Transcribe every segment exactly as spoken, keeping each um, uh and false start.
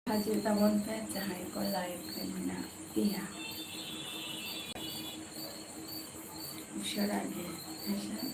ᱦᱤᱡᱩᱜ ᱛᱟᱵᱚᱱ ᱯᱮ ᱡᱟᱦᱟᱸᱭ ᱠᱚ live ᱨᱮ ᱢᱮᱱᱟᱜ ᱯᱮᱭᱟ᱾ ᱩᱥᱟᱹᱨᱟ ᱜᱮ, ᱦᱮᱸᱥᱮ?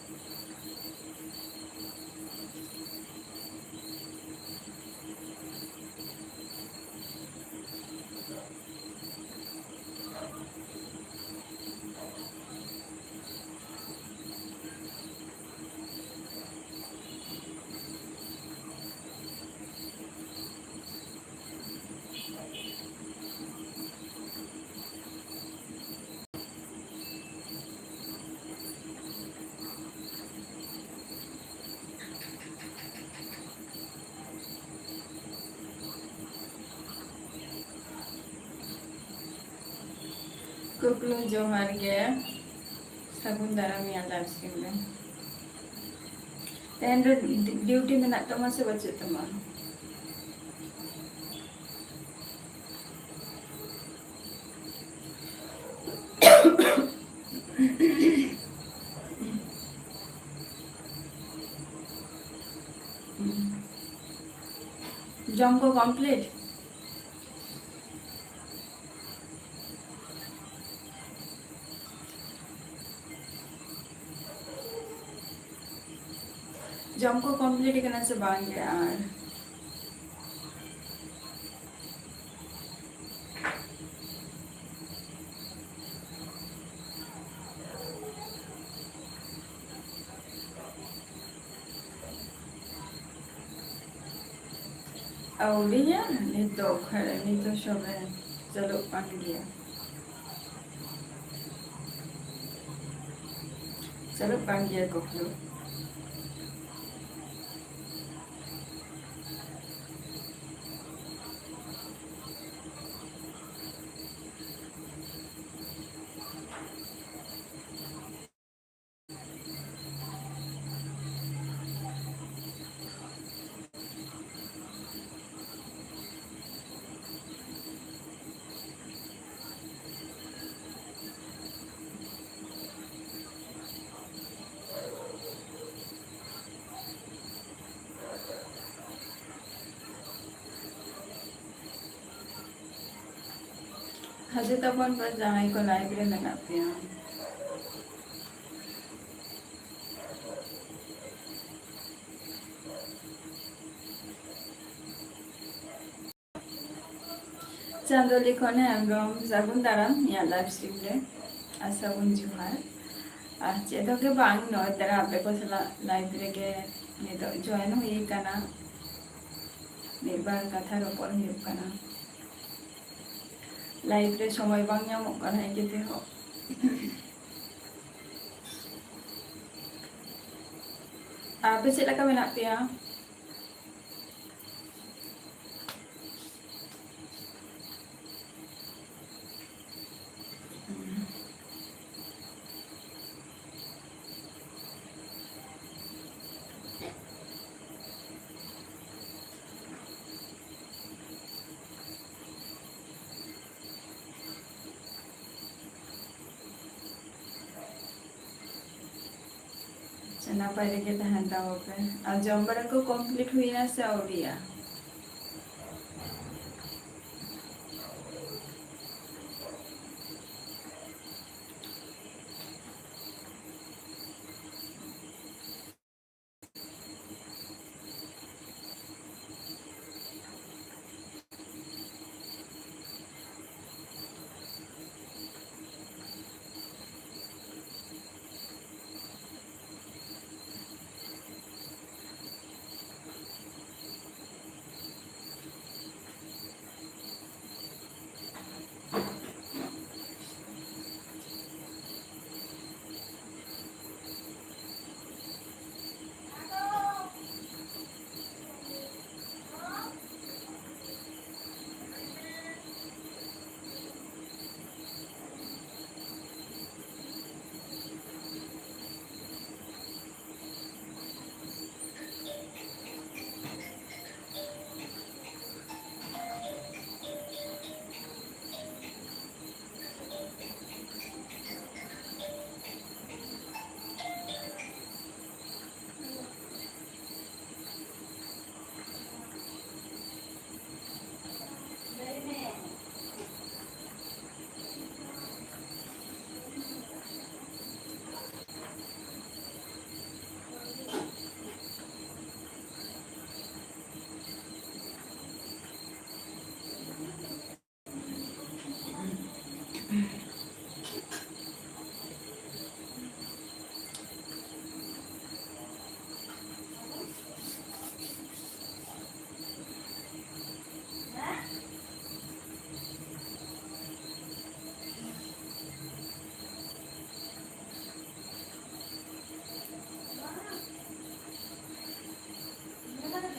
ᱠᱩᱠᱞᱩ ᱡᱚᱦᱟᱨ ᱜᱮ, ᱥᱟᱹᱜᱩᱱ ᱫᱟᱨᱟᱢ ᱤᱧᱟᱹᱜ live stream ᱨᱮ᱾ ᱛᱮᱦᱮᱧ ᱫᱚ duty ᱢᱮᱱᱟᱜ ᱛᱟᱢᱟ ᱥᱮ ᱵᱟᱹᱪᱩᱜ ᱛᱟᱢᱟ? ᱡᱚᱢ ᱠᱚ complete? ᱡᱚᱢ ᱠᱚ complete ᱠᱟᱱᱟ ᱥᱮ ᱵᱟᱝ ᱜᱮ? ᱟᱨ ᱟᱹᱣᱨᱤᱭᱟ, ᱱᱤᱛ ᱫᱚ ᱚᱠᱟᱨᱮ, ᱱᱤᱛ ᱫᱚ ᱥᱚᱵᱮ ᱪᱟᱹᱞᱩᱜ ᱠᱟᱱ ᱜᱮᱭᱟ, ᱪᱟᱹᱞᱩᱜ ᱠᱟᱱ ᱜᱮᱭᱟ ᱠᱩᱠᱞᱩ᱾ ᱦᱤᱡᱩᱜ ᱛᱟᱵᱚᱱ ᱯᱮ ᱡᱟᱦᱟᱸᱭ ᱠᱚ live ᱨᱮ ᱢᱮᱱᱟᱜ ᱯᱮᱭᱟ᱾ ᱪᱟᱸᱫᱚᱞᱤ ᱠᱷᱚᱱ ᱦᱮᱢᱵᱨᱚᱢ, ᱥᱟᱹᱜᱩᱱ ᱫᱟᱨᱟᱢ ᱤᱧᱟᱹᱜ live stream ᱨᱮ, ᱟᱨ ᱥᱟᱹᱜᱩᱱ ᱡᱚᱦᱟᱨ᱾ ᱟᱨ ᱪᱮᱫ ᱦᱚᱸ ᱜᱮ ᱵᱟᱝ, ᱱᱚᱜᱼᱚᱭ ᱛᱟᱨᱟ ᱟᱯᱮ ᱠᱚ ᱥᱟᱞᱟᱜ live ᱨᱮᱜᱮ ᱱᱤᱛᱚᱜ join ᱦᱩᱭ ᱟᱠᱟᱱᱟ, ᱢᱤᱫ ᱵᱟᱨ ᱠᱟᱛᱷᱟ ᱨᱚᱯᱚᱲ ᱦᱩᱭᱩᱜ ᱠᱟᱱᱟ᱾ Live ᱨᱮ ᱥᱚᱢᱚᱭ ᱵᱟᱝ ᱧᱟᱢᱚᱜ ᱠᱟᱱᱟ ᱮᱠᱮ ᱛᱮᱦᱚᱸ᱾ ᱟᱯᱮ ᱪᱮᱫ ᱞᱮᱠᱟ ᱢᱮᱱᱟᱜ ᱯᱮᱭᱟ? ᱟᱪᱪᱷᱟ, ᱱᱟᱯᱟᱭ ᱨᱮᱜᱮ ᱛᱟᱦᱮᱱ ᱛᱟᱵᱚ ᱯᱮ᱾ ᱟᱨ ᱡᱚᱢ ᱵᱟᱲᱟ ᱠᱚ complete ᱦᱩᱭᱱᱟ ᱥᱮ ᱟᱹᱣᱨᱤᱭᱟ?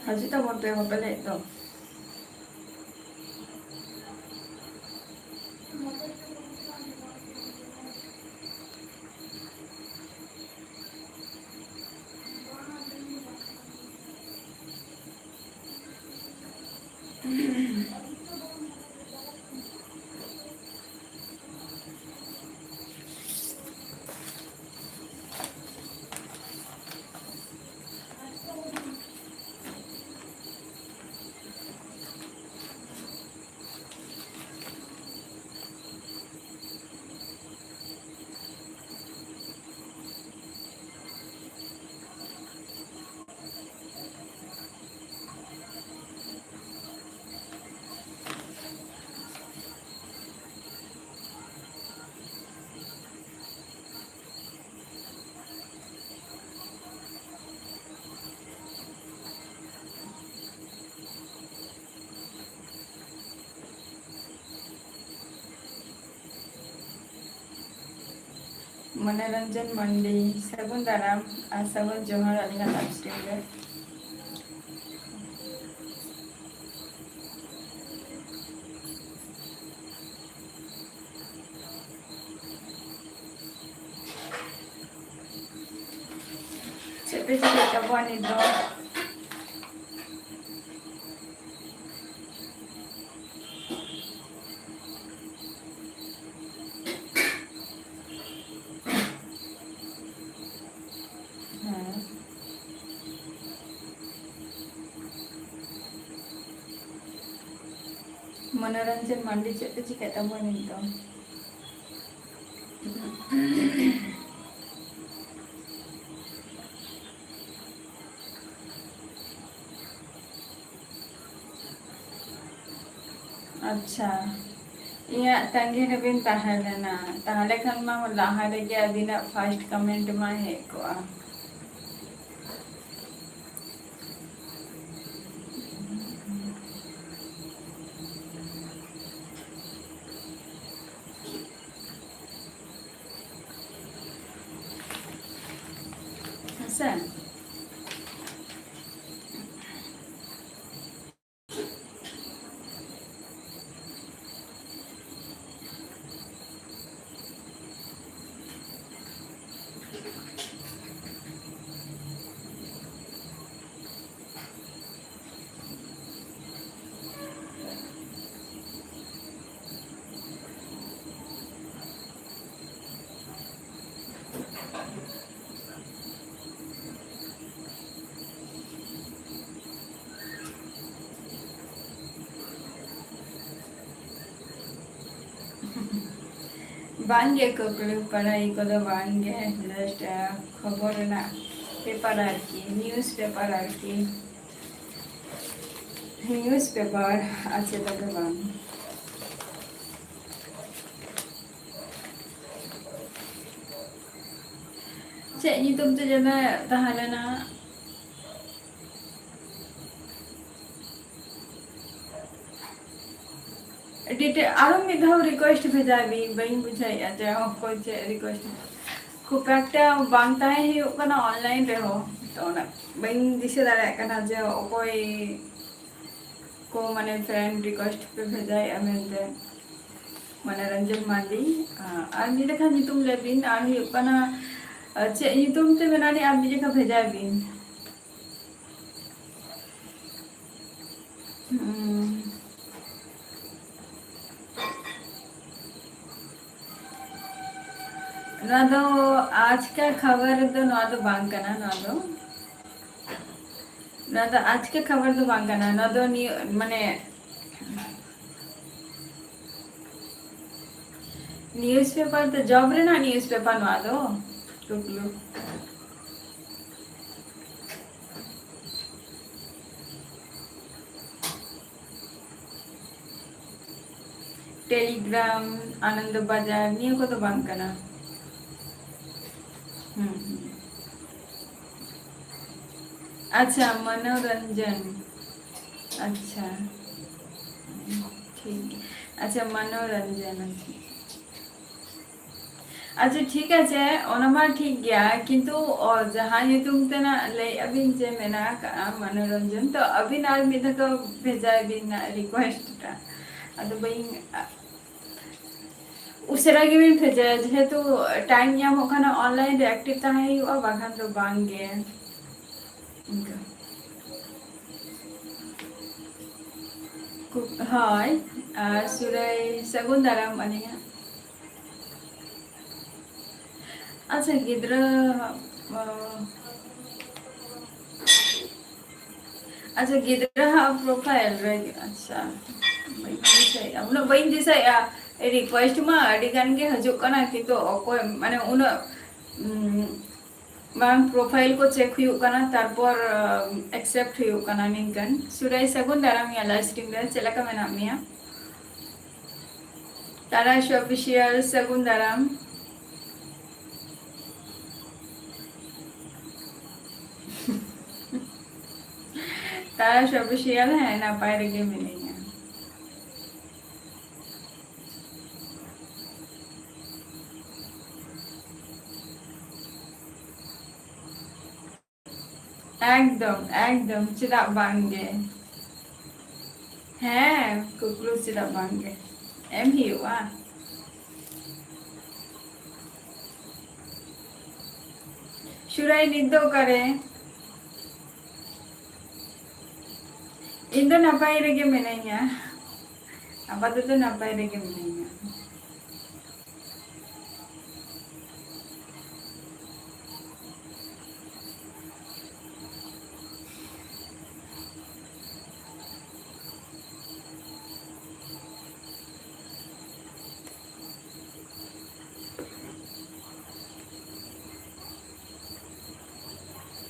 ᱦᱤᱡᱩᱜ ᱛᱟᱵᱚᱱ ᱯᱮ ᱵᱟᱯᱮ ᱞᱟᱹᱭᱮᱫ ᱫᱚ᱾ ᱢᱚᱱᱳᱨᱚᱧᱡᱚᱱ ᱢᱟᱱᱰᱤ, ᱥᱟᱹᱜᱩᱱ ᱫᱟᱨᱟᱢ ᱟᱨ ᱥᱟᱹᱜᱩᱱ ᱡᱚᱦᱟᱨ ᱟᱹᱞᱤᱧᱟᱜ live stream ᱨᱮ᱾ ᱪᱮᱫ ᱯᱮ ᱪᱤᱠᱟᱹᱭᱮᱫ ᱛᱟᱵᱚᱣᱟ ᱱᱤᱛ ᱫᱚ? ᱦᱮᱸ᱾ ᱢᱚᱱᱳᱨᱚᱧᱡᱚᱱ ᱢᱟᱱᱰᱤ, ᱪᱮᱫ ᱯᱮ ᱪᱤᱠᱟᱹᱭᱮᱫ ᱛᱟᱵᱚᱣᱟ ᱱᱤᱛ ᱫᱚ? ᱟᱪᱪᱷᱟ, ᱤᱧᱟᱹᱜ ᱛᱟᱺᱜᱤ ᱨᱮᱵᱤᱱ ᱛᱟᱦᱮᱸ ᱞᱮᱱᱟ, ᱛᱟᱦᱚᱞᱮ ᱠᱷᱟᱱ ᱢᱟ ᱞᱟᱦᱟ ᱨᱮᱜᱮ ᱟᱹᱵᱤᱱᱟᱜ first comment ᱢᱟ ᱦᱮᱡ ᱠᱚᱜᱼᱟ᱾ ᱦᱮᱸᱥᱮ? ᱵᱟᱝᱜᱮ, ᱠᱩᱠᱞᱤ ᱯᱟᱲᱦᱟᱣ ᱠᱚᱫᱚ ᱵᱟᱝᱜᱮ, just ᱠᱷᱚᱵᱚᱨ ᱨᱮᱱᱟᱜ ᱯᱮᱯᱟᱨ ᱟᱨᱠᱤ, ᱱᱤᱭᱩᱡᱽ ᱯᱮᱯᱟᱨ ᱟᱨᱠᱤ, ᱱᱤᱭᱩᱡᱽ ᱯᱮᱯᱟᱨ᱾ ᱟᱪᱪᱷᱟ, ᱛᱚᱵᱮ ᱵᱟᱝ᱾ ᱪᱮᱫ ᱧᱩᱛᱩᱢ ᱛᱮ ᱡᱮᱱᱚ ᱛᱟᱦᱮᱸ ᱞᱮᱱᱟ? ᱰᱤᱴᱮ-, ᱟᱨᱚ ᱢᱤᱫ ᱫᱷᱟᱣ ᱨᱤᱠᱩᱭᱮᱥᱴ ᱵᱷᱮᱡᱟᱭ ᱵᱤᱱ, ᱵᱟᱹᱧ ᱵᱩᱡᱷᱟᱹᱣᱮᱫᱼᱟ ᱡᱮ ᱚᱠᱚᱭ ᱪᱮᱫ ᱨᱤᱠᱩᱭᱮᱥᱴ᱾ ᱠᱷᱩᱵ ᱮᱠᱴᱟ ᱵᱟᱝ ᱛᱟᱦᱮᱸ ᱦᱩᱭᱩᱜ ᱠᱟᱱᱟ ᱚᱱᱞᱟᱭᱤᱱ ᱨᱮᱦᱚᱸ, ᱛᱚ ᱚᱱᱟ ᱵᱟᱹᱧ ᱫᱤᱥᱟᱹ ᱫᱟᱲᱮᱭᱟᱜ ᱠᱟᱱᱟ ᱡᱮ ᱚᱠᱚᱭ ᱠᱚ ᱢᱟᱱᱮ ᱯᱷᱨᱮᱱᱰ ᱨᱤᱠᱩᱭᱮᱥᱴ ᱯᱮ ᱵᱷᱮᱡᱟᱭᱮᱫᱼᱟ ᱢᱮᱱᱛᱮ᱾ ᱢᱚᱱᱳᱨᱚᱧᱡᱚᱱ ᱢᱟᱨᱰᱤ, ᱟᱨ ᱢᱤᱫ ᱞᱮᱠᱷᱟ ᱧᱩᱛᱩᱢ ᱞᱟᱹᱭ ᱵᱤᱱ, ᱟᱨ ᱦᱩᱭᱩᱜ ᱠᱟᱱᱟ, ᱪᱮᱫ ᱧᱩᱛᱩᱢ ᱛᱮ ᱢᱮᱱᱟᱜ ᱞᱤᱧ, ᱟᱨ ᱢᱤᱫ ᱞᱮᱠᱷᱟ ᱵᱷᱮᱡᱟᱭ ᱵᱤᱱ᱾ ᱦᱩᱸ᱾ ᱱᱚᱣᱟ ᱫᱚ ᱟᱡᱽ ᱠᱟ ᱠᱷᱚᱵᱚᱨ ᱫᱚ ᱱᱚᱣᱟ ᱫᱚ ᱵᱟᱝ ᱠᱟᱱᱟ, ᱱᱚᱣᱟ ᱫᱚ, ᱱᱚᱣᱟ ᱫᱚ ᱟᱡᱽ ᱠᱟ ᱠᱷᱚᱵᱚᱨ ᱫᱚ ᱵᱟᱝ ᱠᱟᱱᱟ, ᱱᱚᱣᱟ ᱫᱚ ᱱᱤᱭᱟᱹ, ᱢᱟᱱᱮ, ᱱᱤᱭᱩᱡᱽ ᱯᱮᱯᱟᱨ ᱫᱚ, ᱡᱚᱵ ᱨᱮᱱᱟᱜ ᱱᱤᱭᱩᱡᱽ ᱯᱮᱯᱟᱨ ᱱᱚᱣᱟ ᱫᱚ, ᱴᱩᱠᱞᱩ᱾ ᱴᱮᱞᱤᱜᱨᱟᱢ, ᱟᱱᱚᱱᱫᱚ ᱵᱟᱡᱟᱨ, ᱱᱤᱭᱟᱹ ᱠᱚᱫᱚ ᱵᱟᱝ ᱠᱟᱱᱟ᱾ ᱦᱩᱸ, ᱦᱩᱸ᱾ ᱟᱪᱪᱷᱟ, ᱢᱚᱱᱳᱨᱚᱧᱡᱚᱱ᱾ ᱟᱪᱪᱷᱟ, ᱴᱷᱤᱠ ᱜᱮᱭᱟ᱾ ᱟᱪᱪᱷᱟ, ᱢᱚᱱᱳᱨᱚᱧᱡᱚᱱ, ᱟᱪᱪᱷᱟ᱾ ᱟᱪᱪᱷᱟ, ᱴᱷᱤᱠ ᱟᱪᱷᱮ, ᱚᱱᱟ ᱢᱟ ᱴᱷᱤᱠ ᱜᱮᱭᱟ, ᱠᱤᱱᱛᱩ, ᱚ, ᱡᱟᱦᱟᱸ ᱧᱩᱛᱩᱢ ᱛᱮᱱᱟᱜ ᱞᱟᱹᱭᱮᱫ ᱟᱵᱤᱱ ᱡᱮ ᱢᱮᱱᱟᱜ ᱟᱠᱟᱫᱼᱟ ᱢᱚᱱᱳᱨᱚᱧᱡᱚᱱ, ᱛᱚ ᱟᱹᱵᱤᱱ ᱟᱨ ᱢᱤᱫ ᱫᱷᱟᱣ ᱵᱷᱮᱡᱟᱭ ᱵᱤᱱ ᱱᱟᱜ ᱨᱤᱠᱩᱭᱮᱥᱴ ᱴᱟ᱾ ᱟᱫᱚ ᱵᱟᱹᱧ, ᱟ, ᱩᱥᱟᱹᱨᱟ ᱜᱮᱵᱤᱱ ᱵᱷᱮᱡᱟᱭᱟ, ᱡᱮᱦᱮᱛᱩ ᱴᱟᱭᱤᱢ ᱧᱟᱢᱚᱜ ᱠᱷᱟᱱ ᱚᱱᱞᱟᱭᱤᱱ ᱨᱮ ᱮᱠᱴᱤᱵᱷ ᱛᱟᱦᱮᱸ ᱦᱩᱭᱩᱜᱼᱟ, ᱵᱟᱠᱷᱟᱱ ᱫᱚ ᱵᱟᱝ ᱜᱮ᱾ ᱤᱱᱠᱟᱹ᱾ ᱠᱩ-, ᱦᱳᱭ, ᱟᱨ ᱥᱩᱨᱟᱹᱭ ᱥᱟᱹᱜᱩᱱ ᱫᱟᱨᱟᱢ ᱟᱹᱞᱤᱧᱟᱜ᱾ ᱟᱪᱪᱷᱟ, ᱜᱤᱫᱽᱨᱟᱹ, ᱚ, ᱟᱪᱪᱷᱟ, ᱜᱤᱫᱽᱨᱟᱹ ᱦᱟᱸᱜ ᱯᱨᱚᱯᱷᱟᱭᱤᱞ ᱨᱮ, ᱟᱪᱪᱷᱟ, ᱵᱟᱹᱧ ᱫᱤᱥᱟᱹᱭᱮᱫᱼᱟ, ᱩᱱᱟᱹᱜ ᱵᱟᱹᱧ ᱫᱤᱥᱟᱹᱭᱮᱫᱼᱟ᱾ ᱨᱤᱠᱩᱭᱮᱥᱴ ᱢᱟ ᱟᱹᱰᱤ ᱜᱟᱱ ᱜᱮ ᱦᱤᱡᱩᱜ ᱠᱟᱱᱟ, ᱠᱤᱱᱛᱩ ᱚᱠᱚᱭ, ᱢᱟᱱᱮ, ᱩᱱᱟᱹᱜ, ᱩᱢ, ᱵᱟᱝ, ᱯᱨᱚᱯᱷᱟᱭᱤᱞ ᱠᱚ ᱪᱮᱠ ᱦᱩᱭᱩᱜ ᱠᱟᱱᱟ, ᱛᱟᱨᱯᱚᱨ, ᱟᱢ, ᱮᱠᱥᱮᱯᱴ ᱦᱩᱭᱩᱜ ᱠᱟᱱᱟ ᱱᱤᱝᱠᱟᱹᱱ᱾ ᱥᱩᱨᱟᱭ, ᱥᱟᱹᱜᱩᱱ ᱫᱟᱨᱟᱢ ᱭᱟ ᱞᱟᱭᱤᱵᱷ ᱥᱴᱨᱤᱢ ᱨᱮ, ᱪᱮᱫ ᱞᱮᱠᱟ ᱢᱮᱱᱟᱜ ᱢᱮᱭᱟ? ᱛᱟᱨᱟᱥ ᱚᱯᱷᱤᱥᱤᱭᱟᱞ, ᱥᱟᱹᱜᱩᱱ ᱫᱟᱨᱟᱢ᱾ ᱛᱟᱨᱟᱥ ᱚᱯᱷᱤᱥᱤᱭᱟᱞ, ᱦᱮᱸ, ᱱᱟᱯᱟᱭ ᱨᱮᱜᱮ ᱢᱤᱱᱟᱹᱧᱟ᱾ ᱮᱠᱫᱚᱢ, ᱮᱠᱫᱚᱢ, ᱪᱮᱫᱟᱜ ᱵᱟᱝ ᱜᱮ? ᱦᱮᱸ, ᱠᱩᱠᱞᱩ ᱪᱮᱫᱟᱜ ᱵᱟᱝ ᱜᱮ? ᱮᱢ ᱦᱩᱭᱩᱜᱼᱟ᱾ ᱥᱩᱨᱟᱭ, ᱱᱤᱛ ᱫᱚ ᱚᱠᱟᱨᱮ? ᱤᱧ ᱫᱚ ᱱᱟᱯᱟᱭ ᱨᱮᱜᱮ ᱢᱤᱱᱟᱹᱧᱟ, ᱟᱯᱟᱛᱚᱛᱚ ᱱᱟᱯᱟᱭ ᱨᱮᱜᱮ ᱢᱤᱱᱟᱹᱧᱟ᱾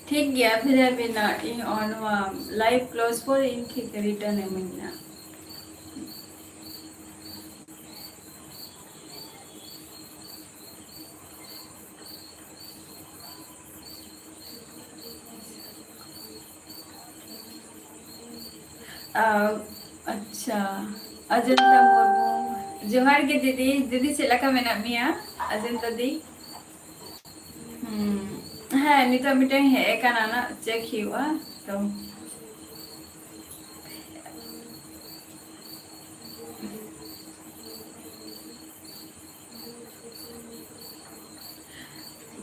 ᱴᱷᱤᱠ ᱜᱮᱭᱟ, ᱵᱷᱮᱡᱟᱭ ᱵᱤᱱ ᱱᱟᱜ᱾ ᱤᱧ ᱱᱚᱣᱟ ᱞᱟᱭᱤᱵᱷ ᱠᱞᱳᱡᱽ ᱯᱚᱨ ᱤᱧ ᱴᱷᱤᱠ ᱨᱤᱴᱟᱨᱱ ᱮᱢᱟᱹᱧ ᱱᱟᱜ᱾ ᱟᱪᱪᱷᱟ, ᱚᱡᱚᱱᱛᱟ ᱢᱩᱨᱢᱩ, ᱡᱚᱦᱟᱨ ᱜᱮ ᱫᱤᱫᱤ᱾ ᱫᱤᱫᱤ, ᱪᱮᱫ ᱞᱮᱠᱟ ᱢᱮᱱᱟᱜ ᱢᱮᱭᱟ, ᱚᱡᱚᱱᱛᱟ ᱫᱤ? ᱦᱩᱸ, ᱦᱮᱸ, ᱱᱤᱛᱚᱜ ᱢᱤᱫᱴᱮᱱ ᱦᱮᱡ ᱟᱠᱟᱱᱟ ᱱᱟᱜ, ᱪᱮᱠ ᱦᱩᱭᱩᱜᱼᱟ ᱛᱚ᱾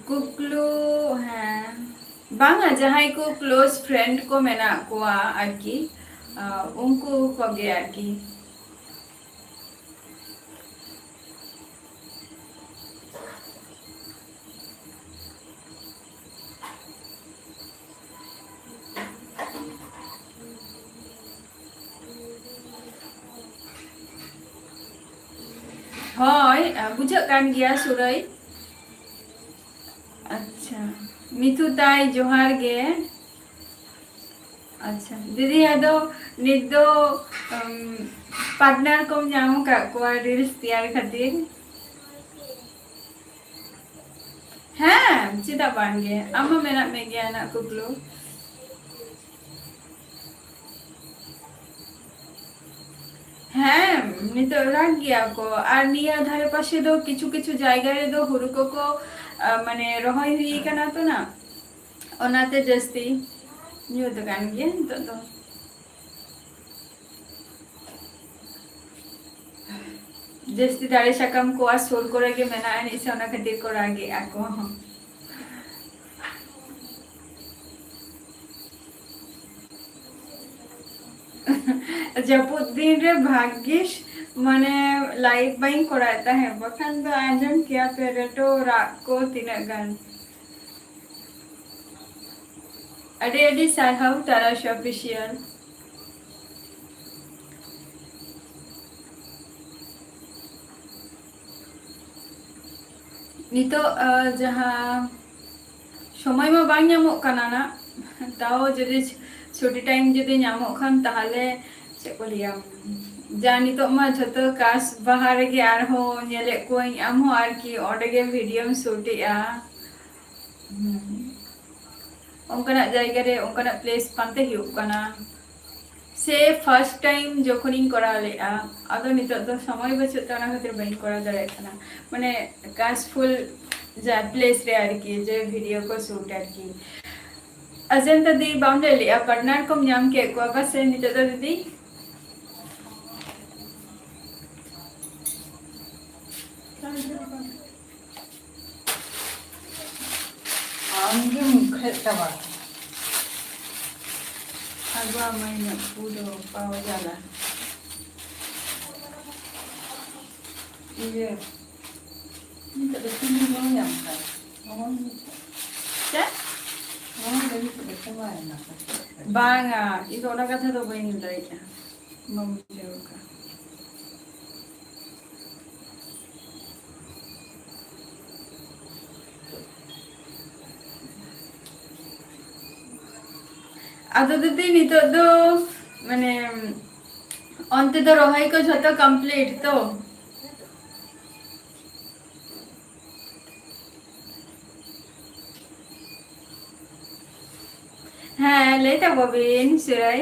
ᱠᱩᱠᱞᱩ, ᱦᱮᱸ, ᱵᱟᱝᱟ, ᱡᱟᱦᱟᱸᱭ ᱠᱚ ᱠᱞᱳᱡᱽ ᱯᱷᱨᱮᱱᱰ ᱠᱚ ᱢᱮᱱᱟᱜ ᱠᱚᱣᱟ ᱟᱨᱠᱤ, ᱟᱸ, ᱩᱱᱠᱩ ᱠᱚᱜᱮ ᱟᱨᱠᱤ᱾ ᱦᱳᱭ, ᱟ, ᱵᱩᱡᱷᱟᱹᱜ ᱠᱟᱱ ᱜᱮᱭᱟ ᱥᱩᱨᱟᱹᱭ᱾ ᱟᱪᱪᱷᱟ, ᱢᱤᱛᱷᱩ ᱛᱟᱭ ᱡᱚᱦᱟᱨ ᱜᱮ᱾ ᱟᱪᱪᱷᱟ ᱫᱤᱫᱤ, ᱟᱫᱚ ᱱᱤᱛ ᱫᱚ, ᱩᱢ, ᱯᱟᱨᱴᱱᱟᱨ ᱠᱚᱢ ᱧᱟᱢ ᱟᱠᱟᱫ ᱠᱚᱣᱟ ᱨᱤᱞᱥ ᱛᱮᱭᱟᱨ ᱠᱷᱟᱹᱛᱤᱨ? ᱦᱮᱸ, ᱪᱮᱫᱟᱜ ᱵᱟᱝ ᱜᱮ, ᱟᱢ ᱦᱚᱸ ᱢᱮᱱᱟᱜ ᱢᱮ ᱜᱮᱭᱟ ᱱᱟᱜ ᱠᱩᱠᱞᱩ᱾ ᱦᱮᱸ, ᱱᱤᱛᱚᱜ ᱨᱟᱜ ᱜᱮᱭᱟ ᱠᱚ᱾ ᱟᱨ ᱱᱤᱭᱟᱹ ᱫᱷᱟᱨᱮ ᱯᱟᱥᱮ ᱫᱚ ᱠᱤᱪᱷᱩ ᱠᱤᱪᱷᱩ ᱡᱟᱭᱜᱟ ᱨᱮᱫᱚ ᱦᱩᱲᱩ ᱠᱚᱠᱚ, ᱟ, ᱢᱟᱱᱮ ᱨᱚᱦᱚᱭ ᱦᱩᱭ ᱠᱟᱱᱟ ᱛᱚ ᱱᱟᱜ, ᱚᱱᱟᱛᱮ ᱡᱟᱹᱥᱛᱤ ᱧᱩᱛ ᱟᱠᱟᱱ ᱜᱮᱭᱟ ᱱᱤᱛᱚᱜ ᱫᱚ᱾ ᱡᱟᱹᱥᱛᱤ ᱫᱟᱨᱮ ᱥᱟᱠᱟᱢ ᱠᱚ ᱟᱨ ᱥᱩᱨ ᱠᱚᱨᱮ ᱜᱮ ᱢᱮᱱᱟᱜᱼᱟ, ᱮᱱᱮᱡ ᱥᱮ ᱚᱱᱟ ᱠᱷᱟᱹᱛᱤᱨ ᱠᱚ ᱨᱟᱜᱮᱜᱼᱟ ᱠᱚ᱾ ᱡᱟᱹᱯᱩᱫ ᱫᱤᱱ ᱨᱮ ᱵᱷᱟᱜᱽᱜᱤᱥ, ᱢᱟᱱᱮ, ᱞᱟᱭᱤᱵᱷ ᱵᱟᱹᱧ ᱠᱚᱨᱟᱣᱮᱫ ᱛᱟᱦᱮᱸᱫ, ᱵᱟᱠᱷᱟᱱ ᱫᱚ ᱟᱸᱡᱚᱢ ᱠᱮᱭᱟ ᱯᱮ ᱨᱮᱴᱳ ᱨᱟᱜ ᱠᱚ ᱛᱤᱱᱟᱹᱜ ᱜᱟᱱ᱾ ᱟᱹᱰᱤ ᱟᱹᱰᱤ ᱥᱟᱨᱦᱟᱣ ᱛᱟᱨᱟᱥ ᱚᱯᱷᱤᱥᱤᱭᱟᱞ᱾ ᱱᱤᱛᱚᱜ, ᱟ, ᱡᱟᱦᱟᱸ ᱥᱚᱢᱚᱭ ᱢᱟ ᱵᱟᱝ ᱧᱟᱢᱚᱜ ᱠᱟᱱᱟ ᱱᱟᱜ, ᱛᱟᱣ ᱡᱩᱫᱤ ᱪᱷᱩᱴᱤ ᱴᱟᱭᱤᱢ ᱡᱩᱫᱤ ᱧᱟᱢᱚᱜ ᱠᱷᱟᱱ, ᱛᱟᱦᱚᱞᱮ ᱪᱮᱫ ᱠᱚ ᱞᱟᱹᱭᱟ, ᱡᱟ ᱱᱤᱛᱚᱜ ᱢᱟ ᱡᱷᱚᱛᱚ ᱠᱟᱥ ᱵᱟᱦᱟ ᱨᱮᱜᱮ ᱟᱨᱦᱚᱸ ᱧᱮᱞᱮᱫ ᱠᱚᱣᱟᱧ, ᱟᱢ ᱦᱚᱸ ᱟᱨᱠᱤ ᱚᱸᱰᱮ ᱜᱮ ᱵᱷᱤᱰᱤᱭᱳᱢ ᱥᱩᱴ ᱮᱜᱼᱟ᱾ ᱦᱩᱸ᱾ ᱚᱱᱠᱟᱱᱟᱜ ᱡᱟᱭᱜᱟ ᱨᱮ, ᱚᱱᱠᱟᱱᱟᱜ ᱯᱞᱮᱥ ᱯᱟᱱᱛᱮ ᱦᱩᱭᱩᱜ ᱠᱟᱱᱟ᱾ ᱥᱮ ᱯᱷᱟᱨᱥᱴ ᱴᱟᱭᱤᱢ ᱡᱚᱠᱷᱚᱱᱤᱧ ᱠᱚᱨᱟᱣ ᱞᱮᱫᱼᱟ, ᱟᱫᱚ ᱱᱤᱛᱚᱜ ᱫᱚ ᱥᱚᱢᱚᱭ ᱵᱟᱹᱪᱩᱜ ᱛᱮ ᱚᱱᱟ ᱠᱷᱟᱹᱛᱤᱨ ᱵᱟᱹᱧ ᱠᱚᱨᱟᱣ ᱫᱟᱲᱮᱭᱟᱜ ᱠᱟᱱᱟ, ᱢᱟᱱᱮ ᱠᱟᱥᱯᱷᱩᱞ ᱡᱟ ᱯᱞᱮᱥ ᱨᱮ ᱟᱨᱠᱤ, ᱡᱮ ᱵᱷᱤᱰᱤᱭᱳ ᱠᱚ ᱥᱩᱴ ᱟᱨᱠᱤ᱾ ᱟᱡᱚᱱᱛᱟ ᱫᱤ, ᱵᱟᱢ ᱞᱟᱹᱭ ᱞᱮᱫᱼᱟ ᱯᱟᱨᱴᱱᱟᱨ ᱠᱚᱢ ᱧᱟᱢ ᱠᱮᱫ ᱠᱚᱣᱟ ᱯᱟᱥᱮ ᱱᱤᱛᱚᱜ ᱫᱚ ᱫᱤᱫᱤ? ᱟᱢᱜᱮᱢ ᱠᱷᱮᱡ ᱪᱟᱵᱟ ᱠᱟᱱᱟ᱾ ᱟᱜᱩᱣᱟ ᱢᱟᱹᱭ ᱱᱟᱜ ᱯᱩᱨᱟᱹ ᱯᱟᱣ ᱡᱟᱞᱟ᱾ ᱤᱭᱟᱹ, ᱱᱤᱛᱚᱜ ᱫᱚ ᱪᱤᱱᱤ ᱵᱟᱝ ᱧᱟᱢ ᱠᱟᱱᱟ᱾ ᱚᱦᱚᱧ ᱵᱩᱡᱷᱟᱹᱣ᱾ ᱪᱮᱫ? ᱚᱦᱚᱧ ᱞᱟᱹᱭ ᱠᱮᱫᱟ, ᱪᱟᱵᱟᱭᱮᱱᱟ ᱠᱚ᱾ ᱵᱟᱝᱟ, ᱤᱧ ᱫᱚ ᱚᱱᱟ ᱠᱟᱛᱷᱟ ᱫᱚ ᱵᱟᱹᱧ ᱞᱟᱹᱭᱮᱫᱼᱟ᱾ ᱵᱟᱢ ᱵᱩᱡᱷᱟᱹᱣ ᱠᱟᱜᱼᱟ᱾ ᱟᱫᱚ ᱫᱤᱫᱤ, ᱱᱤᱛᱚᱜ ᱫᱚ ᱢᱟᱱᱮ ᱚᱱᱛᱮ ᱫᱚ ᱨᱚᱦᱚᱭ ᱠᱚ ᱡᱷᱚᱛᱚ complete ᱛᱚ? ᱦᱮᱸ, ᱞᱟᱹᱭ ᱛᱟᱵᱚ ᱵᱤᱱ ᱥᱮᱨᱟᱭ᱾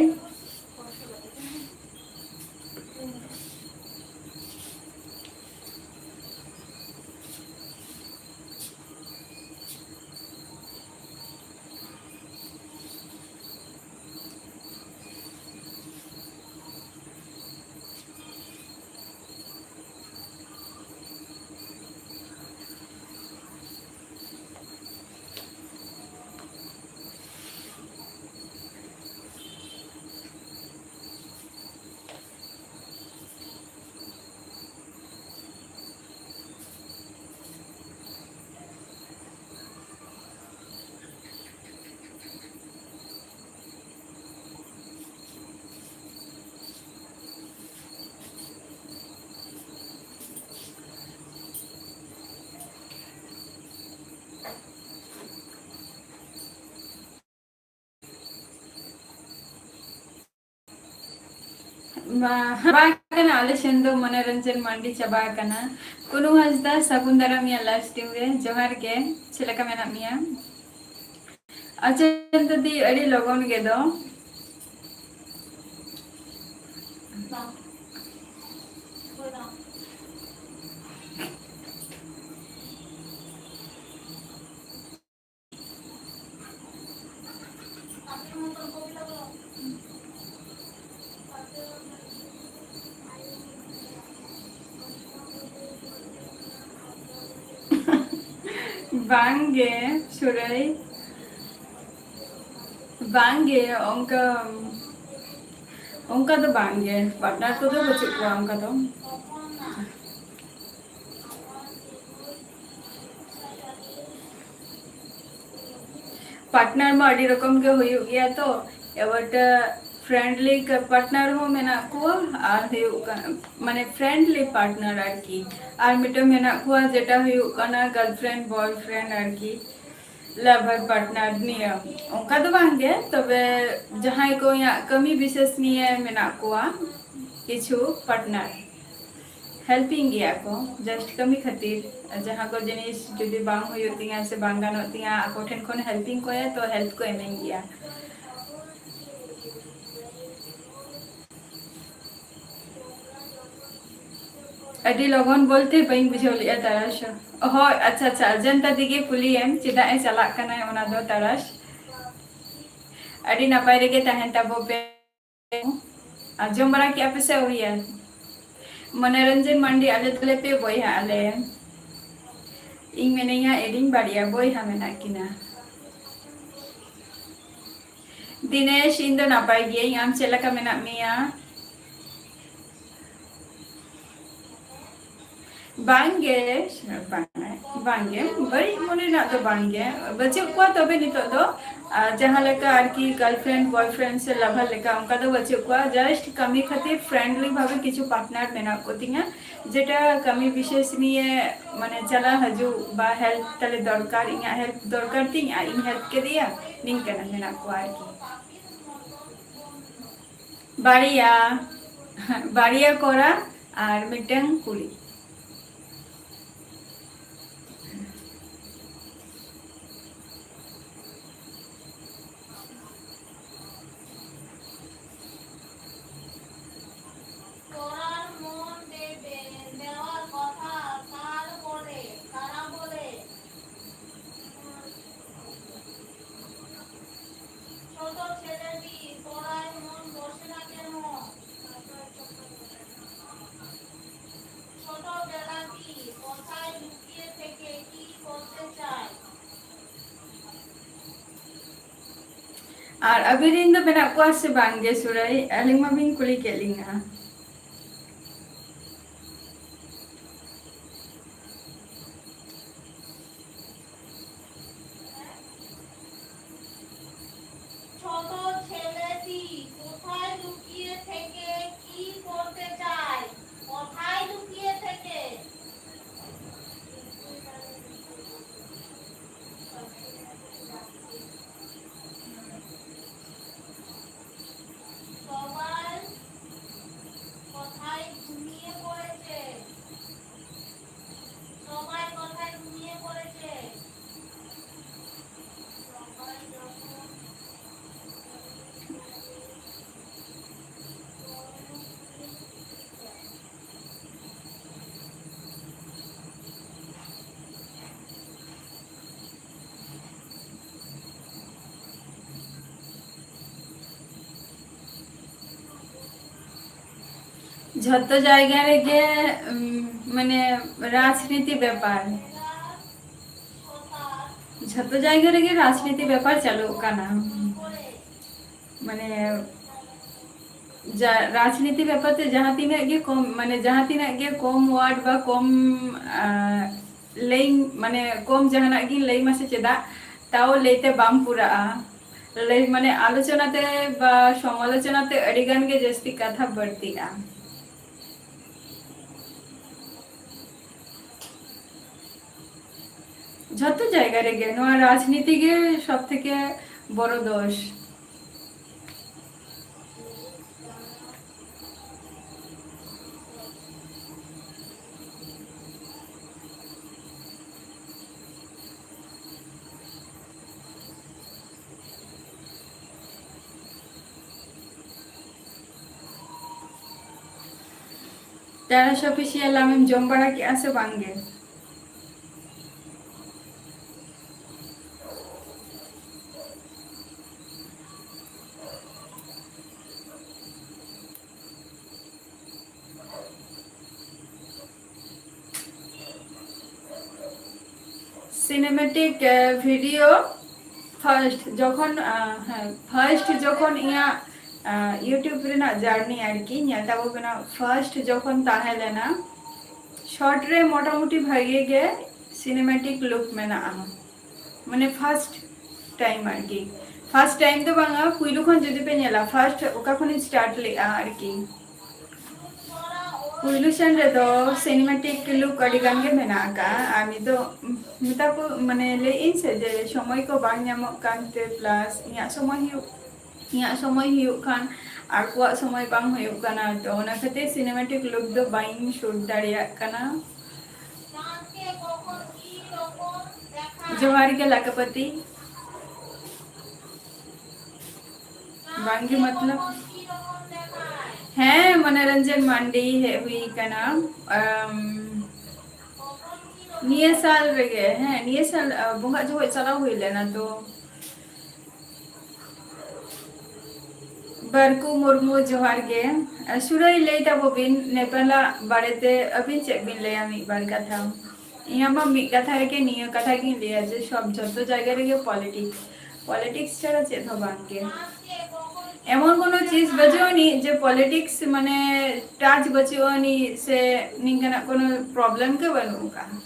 ᱢᱟ, ᱪᱟᱵᱟ ᱟᱠᱟᱱᱟ, ᱟᱞᱮ ᱥᱮᱱ ᱫᱚ ᱢᱚᱱᱳᱨᱚᱧᱡᱚᱱ ᱢᱟᱱᱰᱤ ᱪᱟᱵᱟ ᱟᱠᱟᱱᱟ᱾ ᱠᱩᱱᱩ ᱦᱟᱸᱥᱫᱟ, ᱥᱟᱹᱜᱩᱱ ᱫᱟᱨᱟᱢ ᱤᱧᱟᱹᱜ live stream ᱨᱮ᱾ ᱡᱚᱦᱟᱨ ᱜᱮ, ᱪᱮᱫ ᱞᱮᱠᱟ ᱢᱮᱱᱟᱜ ᱢᱮᱭᱟ? ᱟᱪᱪᱷᱟ ᱫᱤᱫᱤ, ᱟᱹᱰᱤ ᱞᱚᱜᱚᱱ ᱜᱮ ᱫᱚ᱾ ᱵᱟᱝᱜᱮ ᱥᱩᱨᱟᱹᱭ, ᱵᱟᱝᱜᱮ, ᱚᱱᱠᱟ, ᱚᱱᱠᱟ ᱫᱚ ᱵᱟᱝᱜᱮ, partner ᱠᱚᱫᱚ ᱵᱟᱹᱪᱩᱜ ᱠᱚᱣᱟ ᱚᱱᱠᱟ ᱫᱚ᱾ Partner ᱢᱟ ᱟᱹᱰᱤ ᱨᱚᱠᱚᱢ ᱜᱮ ᱦᱩᱭᱩᱜ ᱜᱮᱭᱟ ᱛᱚ, ᱮᱵᱟᱨ friendly ᱠᱟ-, partner ᱦᱚᱸ ᱢᱮᱱᱟᱜ ᱠᱚᱣᱟ, ᱟᱨ ᱦᱩᱭᱩᱜ ᱠᱟᱱᱟ, ᱢᱟᱱᱮ, friendly partner ᱟᱨᱠᱤ, ᱟᱨ ᱢᱤᱫᱴᱟᱝ ᱢᱮᱱᱟᱜ ᱠᱚᱣᱟ ᱡᱮᱴᱟ ᱦᱩᱭᱩᱜ ᱠᱟᱱᱟ girlfriend boyfriend ᱟᱨᱠᱤ᱾ ᱞᱟᱵᱷᱟᱨ ᱯᱟᱨᱴᱱᱟᱨ ᱱᱤᱭᱟᱹ ᱚᱱᱠᱟ ᱫᱚ ᱵᱟᱝ ᱜᱮ, ᱛᱚᱵᱮ ᱡᱟᱦᱟᱸᱭ ᱠᱚ ᱤᱧᱟᱹᱜ ᱠᱟᱹᱢᱤ ᱵᱤᱥᱮᱥ ᱱᱤᱭᱮ ᱢᱮᱱᱟᱜ ᱠᱚᱣᱟ ᱠᱤᱪᱷᱩ ᱯᱟᱨᱴᱱᱟᱨ, ᱦᱮᱞᱯᱤᱝ ᱜᱮᱭᱟ ᱠᱚ ᱡᱟᱥᱴ ᱠᱟᱹᱢᱤ ᱠᱷᱟᱹᱛᱤᱨ᱾ ᱡᱟᱦᱟᱸ ᱠᱚ ᱡᱤᱱᱤᱥ ᱡᱩᱫᱤ ᱵᱟᱝ ᱦᱩᱭᱩᱜ ᱛᱤᱧᱟ ᱥᱮ ᱵᱟᱝ ᱜᱟᱱᱚᱜ ᱛᱤᱧᱟ, ᱟᱠᱚ ᱴᱷᱮᱱ ᱠᱷᱚᱱ ᱦᱮᱞᱯᱤᱝ ᱠᱚᱭᱟ, ᱛᱚ ᱦᱮᱞᱯ ᱠᱚ ᱮᱢᱟᱹᱧ ᱜᱮᱭᱟ᱾ ᱟᱹᱰᱤ ᱞᱚᱜᱚᱱ ᱵᱚᱞᱛᱮ ᱵᱟᱹᱧ ᱵᱩᱡᱷᱟᱹᱣ ᱞᱮᱫᱼᱟ ᱛᱟᱨᱟᱥ᱾ ᱦᱳᱭ, ᱟᱪᱪᱷᱟ, ᱟᱪᱪᱷᱟ, ᱚᱡᱚᱱᱛᱟ ᱫᱤᱜᱮ ᱠᱩᱞᱤᱭᱮᱢ ᱪᱮᱫᱟᱜ ᱮ ᱪᱟᱞᱟᱜ ᱠᱟᱱᱟᱭ ᱚᱱᱟ ᱫᱚ ᱛᱟᱨᱟᱥ᱾ ᱟᱹᱰᱤ ᱱᱟᱯᱟᱭ ᱨᱮᱜᱮ ᱛᱟᱦᱮᱱ ᱛᱟᱵᱚ ᱯᱮ᱾ ᱟᱨ ᱡᱚᱢ ᱵᱟᱲᱟ ᱠᱮᱜᱼᱟ ᱯᱮ ᱥᱮ ᱟᱹᱣᱨᱤᱭᱟ? ᱢᱚᱱᱳᱨᱚᱧᱡᱚᱱ ᱢᱟᱱᱰᱤ, ᱟᱞᱮ ᱫᱚᱞᱮ ᱯᱮ ᱵᱚᱭᱦᱟ ᱟᱞᱮ᱾ ᱤᱧ ᱢᱮᱱᱟᱹᱧᱟ ᱮᱰᱤᱧ ᱵᱟᱨᱭᱟ ᱵᱚᱭᱦᱟ ᱢᱮᱱᱟᱜ ᱠᱤᱱᱟ᱾ ᱫᱤᱱᱮᱥ, ᱤᱧ ᱫᱚ ᱱᱟᱯᱟᱭ ᱜᱤᱭᱟᱹᱧ, ᱟᱢ ᱪᱮᱫ ᱞᱮᱠᱟ ᱢᱮᱱᱟᱜ ᱢᱮᱭᱟ? ᱵᱟᱝᱜᱮ, ᱵᱟᱝ, ᱵᱟᱝᱜᱮ, ᱵᱟᱹᱲᱤᱡ ᱢᱚᱱᱮ ᱨᱮᱱᱟᱜ ᱫᱚ ᱵᱟᱝᱜᱮ, ᱵᱟᱹᱪᱩᱜ ᱠᱚᱣᱟ᱾ ᱛᱚᱵᱮ ᱱᱤᱛᱚᱜ ᱫᱚ, ᱟᱨ ᱡᱟᱦᱟᱸ ᱞᱮᱠᱟ ᱟᱨᱠᱤ girlfriend, boyfriend ᱥᱮ lover ᱞᱮᱠᱟ ᱚᱱᱠᱟ ᱫᱚ ᱵᱟᱹᱪᱩᱜ ᱠᱚᱣᱟ, just ᱠᱟᱹᱢᱤ ᱠᱷᱟᱹᱛᱤᱨ friendly ᱵᱷᱟᱵᱮ ᱠᱤᱪᱷᱩ partner ᱢᱮᱱᱟᱜ ᱠᱚ ᱛᱤᱧᱟ, ᱡᱮᱴᱟ ᱠᱟᱹᱢᱤ ᱵᱤᱥᱮᱥ ᱱᱤᱭᱮ ᱢᱟᱱᱮ ᱪᱟᱞᱟᱣ ᱦᱤᱡᱩᱜ ᱵᱟ help ᱛᱟᱞᱮ ᱫᱚᱨᱠᱟᱨ, ᱤᱧᱟᱹᱜ help ᱫᱚᱨᱠᱟᱨ ᱛᱤᱧ ᱟᱨ ᱤᱧ help ᱠᱮᱫᱮᱭᱟ, ᱱᱤᱝᱠᱟᱹᱱᱟᱜ ᱢᱮᱱᱟᱜ ᱠᱚᱣᱟ ᱟᱨᱠᱤ᱾ ᱵᱟᱨᱭᱟ, ᱵᱟᱨᱭᱟ ᱠᱚᱲᱟ ᱟᱨ ᱢᱤᱫᱴᱟᱝ ᱠᱩᱲᱤ᱾ করার মন দেবে, দেওয়ার কথা কার বলে, কারা বলে? ছোট ছেলেটি পড়ায় মন বসে না কেন? ছোটবেলাটি কোথায় লুকিয়ে থেকে কি করতে চায়? ᱟᱨ ᱟᱹᱵᱤᱱ ᱨᱮᱱ ᱫᱚ ᱢᱮᱱᱟᱜ ᱠᱚᱣᱟ ᱥᱮ ᱵᱟᱝ ᱜᱮ ᱥᱩᱨᱟᱹᱭ? ᱟᱹᱞᱤᱧ ᱢᱟᱵᱤᱱ ᱠᱩᱞᱤ ᱠᱮᱫ ᱞᱤᱧᱟ᱾ ছোট ছেলেটি কোথায় লুকিয়ে থেকে কি করতে চায়? কোথায় লুকিয়ে থেকে? ᱡᱷᱚᱛᱚ ᱡᱟᱭᱜᱟ ᱨᱮᱜᱮ, ᱩᱢ, ᱢᱟᱱᱮ, ᱨᱟᱡᱽᱱᱤᱛᱤ ᱵᱮᱯᱟᱨ, ᱡᱷᱚᱛᱚ ᱡᱟᱭᱜᱟ ᱨᱮᱜᱮ ᱨᱟᱡᱽᱱᱤᱛᱤ ᱵᱮᱯᱟᱨ ᱪᱟᱹᱞᱩᱜ ᱠᱟᱱᱟ᱾ ᱢᱟᱱᱮ, ᱡᱟ-, ᱨᱟᱡᱽᱱᱤᱛᱤ ᱵᱮᱯᱟᱨ ᱛᱮ ᱡᱟᱦᱟᱸ ᱛᱤᱱᱟᱹᱜ ᱜᱮ ᱠᱚᱢ, ᱢᱟᱱᱮ, ᱡᱟᱦᱟᱸ ᱛᱤᱱᱟᱹᱜ ᱜᱮ ᱠᱚᱢ word ᱵᱟ ᱠᱚᱢ, ᱟ, ᱞᱟᱹᱭ, ᱢᱟᱱᱮ, ᱠᱚᱢ ᱡᱟᱦᱟᱱᱟᱜ ᱜᱤᱧ ᱞᱟᱹᱭ ᱢᱟᱥᱮ ᱪᱮᱫᱟᱜ, ᱛᱟᱣ ᱞᱟᱹᱭᱛᱮ ᱵᱟᱝ ᱯᱩᱨᱟᱹᱜᱼᱟ᱾ ᱞᱟᱹᱭ, ᱢᱟᱱᱮ, ᱟᱞᱳᱪᱚᱱᱟ ᱛᱮ ᱵᱟ ᱥᱚᱢᱟᱞᱳᱪᱚᱱᱟ ᱛᱮ ᱟᱹᱰᱤ ᱜᱟᱱ ᱜᱮ ᱡᱟᱹᱥᱛᱤ ᱠᱟᱛᱷᱟ ᱵᱟᱹᱲᱛᱤᱜᱼᱟ᱾ ᱡᱷᱚᱛᱚ ᱡᱟᱭᱜᱟ ᱨᱮᱜᱮ ᱱᱚᱣᱟ ᱨᱟᱡᱽᱱᱤᱛᱤ ᱜᱮ ᱥᱚᱵ ᱛᱷᱮᱠᱮ ᱵᱚᱲᱚ ᱫᱳᱥ᱾ ᱴᱮᱨᱮᱥ ᱚᱯᱷᱤᱥᱤᱭᱟᱞ, ᱟᱢᱮᱢ ᱡᱚᱢ ᱵᱟᱲᱟ ᱠᱮᱜᱼᱟ ᱥᱮ ᱵᱟᱝ ᱜᱮ? Cinematic, ᱮ, video first ᱡᱚᱠᱷᱚᱱ, ᱟ, ᱦᱮᱸ, first ᱡᱚᱠᱷᱚᱱ ᱤᱧᱟᱹᱜ, ᱟ, YouTube ᱨᱮᱱᱟᱜ journey ᱟᱨᱠᱤ ᱧᱮᱞ ᱛᱟᱵᱚ ᱠᱟᱱᱟ, first ᱡᱚᱠᱷᱚᱱ ᱛᱟᱦᱮᱸ ᱞᱮᱱᱟ, short ᱨᱮ ᱢᱚᱴᱟᱢᱩᱴᱤ ᱵᱷᱟᱜᱮ ᱜᱮ cinematic look ᱢᱮᱱᱟᱜᱼᱟ᱾ ᱢᱟᱱᱮ first time ᱟᱨᱠᱤ, first time ᱫᱚ ᱵᱟᱝᱟ, ᱯᱩᱭᱞᱩ ᱠᱷᱚᱱ ᱡᱩᱫᱤ ᱯᱮ ᱧᱮᱞᱟ, first ᱚᱠᱟ ᱠᱷᱚᱱᱤᱧ start ᱞᱮᱜᱼᱟ ᱟᱨᱠᱤ, ᱯᱩᱭᱞᱩ ᱥᱮᱱ ᱨᱮᱫᱚ cinematic look ᱟᱹᱰᱤ ᱜᱟᱱ ᱜᱮ ᱢᱮᱱᱟᱜ ᱟᱠᱟᱫᱼᱟ᱾ ᱟᱨ ᱱᱤᱛᱚᱜ ᱢᱮᱛᱟ ᱠᱚ, ᱢᱟᱱᱮ, ᱞᱟᱹᱭᱮᱫ ᱟᱹᱧ ᱥᱮ ᱡᱮ ᱥᱚᱢᱚᱭ ᱠᱚ ᱵᱟᱝ ᱧᱟᱢᱚᱜ ᱠᱟᱱᱛᱮ, plus ᱤᱧᱟᱹᱜ ᱥᱚᱢᱚᱭ ᱦᱩᱭᱩᱜ, ᱤᱧᱟᱹᱜ ᱥᱚᱢᱚᱭ ᱦᱩᱭᱩᱜ ᱠᱷᱟᱱ ᱟᱠᱚᱣᱟᱜ ᱥᱚᱢᱚᱭ ᱵᱟᱝ ᱦᱩᱭᱩᱜ ᱠᱟᱱᱟ, ᱛᱚ ᱚᱱᱟ ᱠᱷᱟᱹᱛᱤᱨ cinematic look ᱫᱚ ᱵᱟᱹᱧ shoot ᱫᱟᱲᱮᱭᱟᱜ ᱠᱟᱱᱟ᱾ ᱡᱚᱦᱟᱨ ᱜᱮ ᱞᱟᱠᱟᱯᱟᱹᱛᱤ᱾ ᱵᱟᱝᱜᱮ ᱢᱚᱛᱞᱚᱵ᱾ ᱦᱮᱸ, ᱢᱚᱱᱳᱨᱚᱧᱡᱚᱱ ᱢᱟᱱᱰᱤ ᱦᱮᱡ ᱦᱩᱭ ᱠᱟᱱᱟ᱾ ᱟᱢ, ᱱᱤᱭᱟᱹ ᱥᱟᱞ ᱨᱮᱜᱮ, ᱦᱮᱸ, ᱱᱤᱭᱟᱹ ᱥᱟᱞ, ᱟ, ᱵᱚᱸᱜᱟᱜ ᱡᱚᱠᱷᱚᱡ ᱪᱟᱞᱟᱣ ᱦᱩᱭ ᱞᱮᱱᱟ ᱛᱚ᱾ ᱵᱟᱨᱠᱩ ᱢᱩᱨᱢᱩ, ᱡᱚᱦᱟᱨ ᱜᱮ᱾ ᱥᱩᱨᱟᱹᱭ, ᱞᱟᱹᱭ ᱛᱟᱵᱚ ᱵᱤᱱ, ᱱᱮᱯᱟᱞᱟᱜ ᱵᱟᱨᱮᱛᱮ ᱟᱹᱵᱤᱱ ᱪᱮᱫ ᱵᱤᱱ ᱞᱟᱹᱭᱟ? ᱢᱤᱫ ᱵᱟᱨ ᱠᱟᱛᱷᱟ᱾ ᱤᱧᱟᱹᱜ ᱢᱟ ᱢᱤᱫ ᱠᱟᱛᱷᱟ ᱨᱮᱜᱮ, ᱱᱤᱭᱟᱹ ᱠᱟᱛᱷᱟ ᱜᱤᱧ ᱞᱟᱹᱭᱟ ᱡᱮ ᱥᱚᱵ, ᱡᱚᱛᱚ ᱡᱟᱭᱜᱟ ᱨᱮᱜᱮ ᱯᱚᱞᱤᱴᱤᱠᱥ, ᱯᱚᱞᱤᱴᱤᱠᱥ ᱪᱷᱟᱲᱟ ᱪᱮᱫ ᱦᱚᱸ ᱵᱟᱝ ᱜᱮ᱾ ᱮᱢᱚᱱ ᱠᱳᱱᱳ ᱪᱤᱡᱽ ᱵᱟᱹᱪᱩᱜ ᱟᱹᱱᱤᱡ ᱡᱮ ᱯᱚᱞᱤᱴᱤᱠᱥ ᱢᱟᱱᱮ ᱴᱟᱪ ᱵᱟᱹᱪᱩᱜ ᱟᱹᱱᱤᱡ ᱥᱮ ᱱᱤᱝᱠᱟᱱᱟᱜ ᱠᱳᱱᱳ ᱯᱨᱚᱵᱞᱮᱢ ᱜᱮ ᱵᱟᱹᱱᱩᱜ ᱟᱠᱟᱫᱟ᱾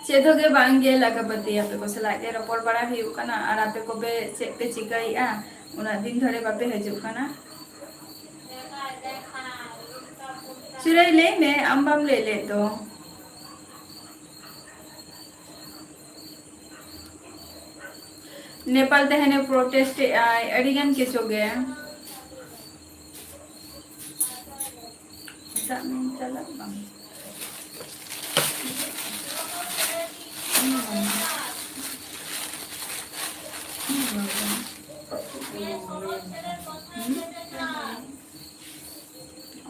ᱪᱮᱫ ᱦᱚᱸ ᱜᱮ ᱵᱟᱝ ᱜᱮ ᱞᱟᱠᱷᱟᱯᱟᱹᱛᱤ, ᱟᱯᱮ ᱠᱚ ᱥᱟᱞᱟᱜ ᱜᱮ ᱨᱚᱯᱚᱲ ᱵᱟᱲᱟ ᱦᱩᱭᱩᱜ ᱠᱟᱱᱟ᱾ ᱟᱨ ᱟᱯᱮ ᱠᱚᱯᱮ ᱪᱮᱫ ᱯᱮ ᱪᱤᱠᱟᱹᱭᱮᱫᱼᱟ? ᱩᱱᱟᱹᱜ ᱫᱤᱱ ᱫᱷᱚᱨᱮ ᱵᱟᱯᱮ ᱦᱤᱡᱩᱜ ᱠᱟᱱᱟ᱾ ᱥᱩᱨᱟᱹᱭ, ᱞᱟᱹᱭ ᱢᱮ, ᱟᱢ ᱵᱟᱢ ᱞᱟᱹᱭ ᱞᱮᱫ ᱫᱚ᱾ ᱱᱮᱯᱟᱞ ᱛᱟᱦᱮᱱᱮ ᱯᱨᱚᱴᱮᱥᱴ ᱮᱫᱟᱭ, ᱟᱹᱰᱤ ᱜᱟᱱ ᱠᱤᱪᱷᱩ ᱜᱮ᱾ ᱮᱴᱟᱜ ᱢᱮᱢ ᱪᱟᱞᱟᱜ ᱵᱟᱝ?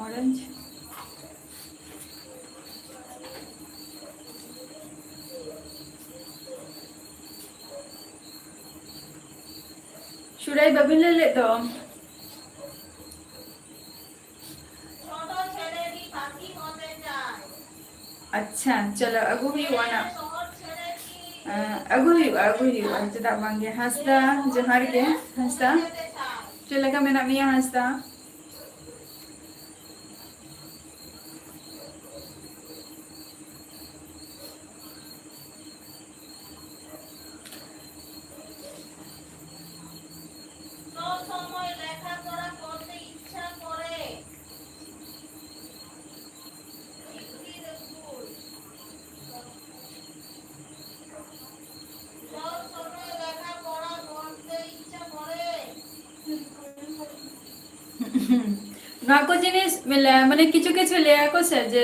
ᱚᱨᱮᱧᱡᱽ᱾ ᱥᱩᱨᱟᱹᱭ, ᱵᱟᱹᱵᱤᱱ ᱞᱟᱹᱭ ᱞᱮᱫ ᱫᱚ? ᱟᱪᱪᱷᱟ, ᱪᱚᱞᱚ, ᱟᱹᱜᱩ ᱦᱩᱭᱩᱜᱼᱟ ᱱᱟᱜ᱾ ᱟᱸ, ᱟᱹᱜᱩ ᱦᱩᱭᱩᱜᱼᱟ, ᱟᱹᱜᱩ ᱦᱩᱭᱩᱜᱼᱟ, ᱪᱮᱫᱟᱜ ᱵᱟᱝ ᱜᱮ᱾ ᱦᱟᱸᱥᱫᱟ, ᱡᱚᱦᱟᱨ ᱜᱮ, ᱦᱟᱸᱥᱫᱟ᱾ ᱪᱮᱫ ᱞᱮᱠᱟ ᱢᱮᱱᱟᱜ ᱢᱮᱭᱟ, ᱦᱟᱸᱥᱫᱟ? ᱱᱚᱣᱟ ᱠᱚ ᱡᱤᱱᱤᱥ ᱢᱟᱱᱮ, ᱢᱟᱱᱮ ᱠᱤᱪᱷᱩ ᱠᱤᱪᱷᱩ ᱞᱟᱹᱭᱟ ᱠᱚ ᱥᱮ ᱡᱮ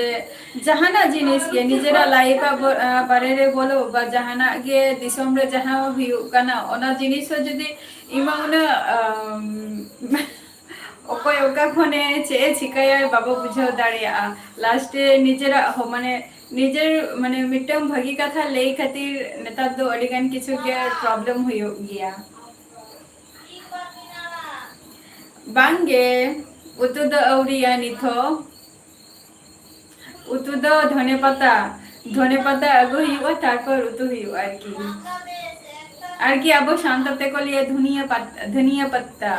ᱡᱟᱦᱟᱱᱟᱜ ᱡᱤᱱᱤᱥ ᱜᱮ ᱱᱤᱡᱮᱨᱟᱜ ᱞᱟᱭᱤᱯᱷ ᱟᱜ ᱵᱚ-, ᱟ, ᱵᱟᱨᱮ ᱨᱮ ᱵᱚᱞᱚ ᱵᱟ ᱡᱟᱦᱟᱱᱟᱜ ᱜᱮ ᱫᱤᱥᱚᱢ ᱨᱮ ᱡᱟᱦᱟᱸ ᱦᱩᱭᱩᱜ ᱠᱟᱱᱟ, ᱚᱱᱟ ᱡᱤᱱᱤᱥ ᱦᱚᱸ ᱡᱩᱫᱤ ᱤᱧ ᱢᱟ ᱩᱱᱟᱹᱜ, ᱟᱢ, ᱚᱠᱚᱭ ᱚᱠᱟ ᱠᱷᱚᱱᱮ ᱪᱮᱫ ᱮ ᱪᱤᱠᱟᱹᱭᱟ ᱵᱟᱵᱚ ᱵᱩᱡᱷᱟᱹᱣ ᱫᱟᱲᱮᱭᱟᱜᱼᱟ᱾ ᱞᱟᱥᱴ ᱨᱮ ᱱᱤᱡᱮᱨᱟᱜ ᱦᱚ-, ᱢᱟᱱᱮ ᱱᱤᱡᱮᱨ ᱢᱟᱱᱮ ᱢᱤᱫᱴᱟᱝ ᱵᱷᱟᱹᱜᱤ ᱠᱟᱛᱷᱟ ᱞᱟᱹᱭ ᱠᱷᱟᱹᱛᱤᱨ ᱱᱮᱛᱟᱨ ᱫᱚ ᱟᱹᱰᱤ ᱜᱟᱱ ᱠᱤᱪᱷᱩ ᱜᱮ problem ᱦᱩᱭᱩᱜ ᱜᱮᱭᱟ᱾ ᱵᱟᱝ ᱜᱮ, ᱩᱛᱩ ᱫᱚ ᱟᱹᱣᱨᱤᱭᱟ ᱱᱤᱛ ᱦᱚᱸ᱾ ᱩᱛᱩ ᱫᱚ ᱫᱷᱚᱱᱮ ᱯᱟᱛᱟ, ᱫᱷᱚᱱᱮ ᱯᱟᱛᱟ ᱟᱹᱜᱩ ᱦᱩᱭᱩᱜᱼᱟ, ᱛᱟᱨᱯᱚᱨ ᱩᱛᱩ ᱦᱩᱭᱩᱜᱼᱟ ᱟᱨᱠᱤ᱾ ᱟᱨᱠᱤ ᱟᱵᱚ ᱥᱟᱱᱛᱟᱲ ᱛᱮᱠᱚ ᱞᱟᱹᱭᱟ ᱫᱷᱩᱱᱤᱭᱟᱹ ᱯᱟᱛ-, ᱫᱷᱩᱱᱤᱭᱟᱹ ᱯᱟᱛᱟ᱾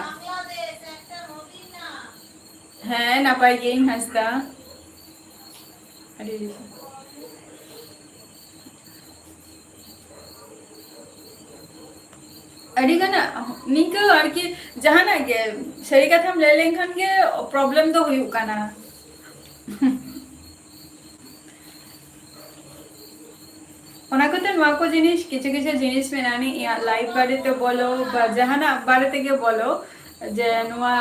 ᱦᱮᱸ, ᱱᱟᱯᱟᱭ ᱜᱤᱭᱟᱹᱧ ᱦᱟᱸᱥᱫᱟ᱾ ᱟᱹᱰᱤ ᱟᱹᱰᱤ ᱜᱟᱱ ᱱᱤᱝᱠᱟᱹ ᱟᱨᱠᱤ ᱡᱟᱦᱟᱱᱟᱜ ᱜᱮ ᱥᱟᱹᱨᱤ ᱠᱟᱛᱷᱟᱢ ᱞᱟᱹᱭ ᱞᱮᱱᱠᱷᱟᱱ ᱜᱮ problem ᱫᱚ ᱦᱩᱭᱩᱜ ᱠᱟᱱᱟ᱾ ᱚᱱᱟ ᱠᱚᱛᱮ ᱱᱚᱣᱟ ᱠᱚ ᱡᱤᱱᱤᱥ, ᱠᱤᱪᱷᱩ ᱠᱤᱪᱷᱩ ᱡᱤᱱᱤᱥ ᱢᱮᱱᱟᱜᱼᱟ, ᱤᱧᱟᱹᱜ life ᱵᱟᱨᱮᱛᱮ ᱵᱚᱞᱚ ᱵᱟ ᱡᱟᱦᱟᱱᱟᱜ ᱵᱟᱨᱮ ᱛᱮᱜᱮ ᱵᱚᱞᱚ, ᱡᱮ ᱱᱚᱣᱟ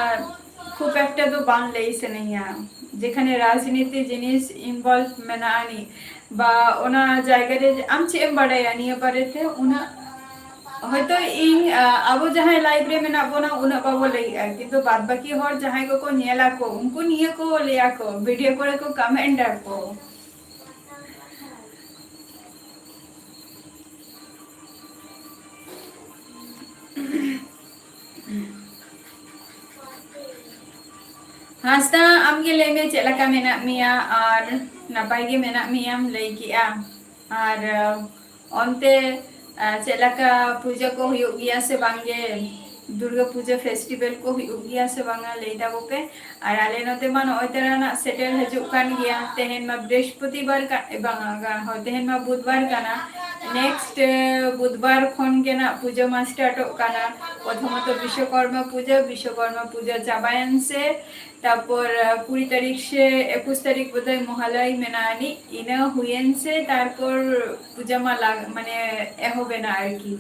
ᱠᱷᱩᱵ ᱮᱠᱴᱟ ᱫᱚ ᱵᱟᱝ ᱞᱟᱹᱭ ᱥᱟᱱᱟᱧᱟ, ᱡᱮᱠᱷᱟᱱᱮ ᱨᱟᱡᱽᱱᱤᱛᱤ ᱡᱤᱱᱤᱥ involve ᱢᱮᱱᱟᱜᱼᱟ ᱟᱹᱱᱤᱡ, ᱵᱟ ᱚᱱᱟ ᱡᱟᱭᱜᱟ ᱨᱮ ᱟᱢ ᱪᱮᱫ ᱮᱢ ᱵᱟᱲᱟᱭᱟ ᱱᱤᱭᱟᱹ ᱵᱟᱨᱮᱛᱮ? ᱩᱱᱟᱹᱜ ᱦᱚᱭᱛᱳ ᱤᱧ, ᱟ, ᱟᱵᱚ ᱡᱟᱦᱟᱸᱭ live ᱨᱮ ᱢᱮᱱᱟᱜ ᱵᱚᱱᱟ, ᱩᱱᱟᱹᱜ ᱵᱟᱵᱚ ᱞᱟᱹᱭᱮᱜᱼᱟ, ᱠᱤᱱᱛᱩ ᱵᱟᱫ ᱵᱟᱹᱠᱤ ᱦᱚᱲ ᱡᱟᱦᱟᱸᱭ ᱠᱚᱠᱚ ᱧᱮᱞᱟ ᱠᱚ, ᱩᱱᱠᱩ ᱱᱤᱭᱟᱹ ᱠᱚ ᱞᱟᱹᱭᱟ ᱠᱚ, video ᱠᱚᱨᱮ ᱠᱚ comment ᱟᱠᱚ᱾ ᱦᱟᱸᱥᱫᱟ, ᱟᱢᱜᱮ ᱞᱟᱹᱭ ᱢᱮ, ᱪᱮᱫ ᱞᱮᱠᱟ ᱢᱮᱱᱟᱜ ᱢᱮᱭᱟ? ᱟᱨ ᱱᱟᱯᱟᱭ ᱜᱮ ᱢᱮᱱᱟᱜ ᱢᱮᱭᱟᱢ ᱞᱟᱹᱭ ᱠᱮᱜᱼᱟ᱾ ᱟᱨ, ᱟᱸ, ᱚᱱᱛᱮ, ᱟᱸ, ᱪᱮᱫ ᱞᱮᱠᱟ ᱯᱩᱡᱟᱹ ᱠᱚ ᱦᱩᱭᱩᱜ ᱜᱮᱭᱟ ᱥᱮ ᱵᱟᱝ ᱜᱮ? ᱫᱩᱨᱜᱟᱹ ᱯᱩᱡᱟᱹ festival ᱠᱚ ᱦᱩᱭᱩᱜ ᱜᱮᱭᱟ ᱥᱮ ᱵᱟᱝᱟ? ᱞᱟᱹᱭ ᱛᱟᱵᱚ ᱯᱮ᱾ ᱟᱨ ᱟᱞᱮ ᱱᱚᱛᱮ ᱢᱟ ᱱᱚᱜᱼᱚᱭ ᱛᱚᱨᱟ ᱱᱟᱜ ᱥᱮᱴᱮᱨ ᱦᱤᱡᱩᱜ ᱠᱟᱱ ᱜᱮᱭᱟ᱾ ᱛᱮᱦᱮᱧ ᱢᱟ ᱵᱨᱤᱦᱚᱥᱯᱚᱛᱤᱵᱟᱨ ᱠᱟ-, ᱵᱟᱝᱟ, ᱜᱟ-, ᱦᱳᱭ, ᱛᱮᱦᱮᱧ ᱢᱟ ᱵᱩᱫᱷᱵᱟᱨ ᱠᱟᱱᱟ᱾ Next, ᱮ, ᱵᱩᱫᱷᱵᱟᱨ ᱠᱷᱚᱱ ᱜᱮ ᱱᱟᱜ ᱯᱩᱡᱟᱹ ᱢᱟ startᱚᱜ ᱠᱟᱱᱟ᱾ ᱯᱨᱚᱛᱷᱚᱢᱚᱛᱚ ᱵᱤᱥᱥᱚᱠᱚᱨᱢᱟ ᱯᱩᱡᱟᱹ, ᱵᱤᱥᱥᱚᱠᱚᱨᱢᱟ ᱯᱩᱡᱟᱹ ᱪᱟᱵᱟᱭᱮᱱ ᱥᱮ, ᱛᱟᱨᱯᱚᱨ, ᱮ, ᱠᱩᱲᱤ ᱛᱟᱹᱨᱤᱠᱷ ᱥᱮ ᱮᱠᱩᱥ ᱛᱟᱹᱨᱤᱠᱷ ᱵᱳᱫᱷᱚᱭ ᱢᱚᱦᱟᱞᱚᱭ ᱢᱮᱱᱟᱜᱼᱟ ᱟᱹᱱᱤᱡ, ᱤᱱᱟᱹ ᱦᱩᱭᱮᱱ ᱥᱮ ᱛᱟᱨᱯᱚᱨ ᱯᱩᱡᱟᱹ ᱢᱟ ᱞᱟᱜ-, ᱢᱟᱱᱮ ᱮᱦᱚᱵ ᱮᱱᱟ ᱟᱨᱠᱤ᱾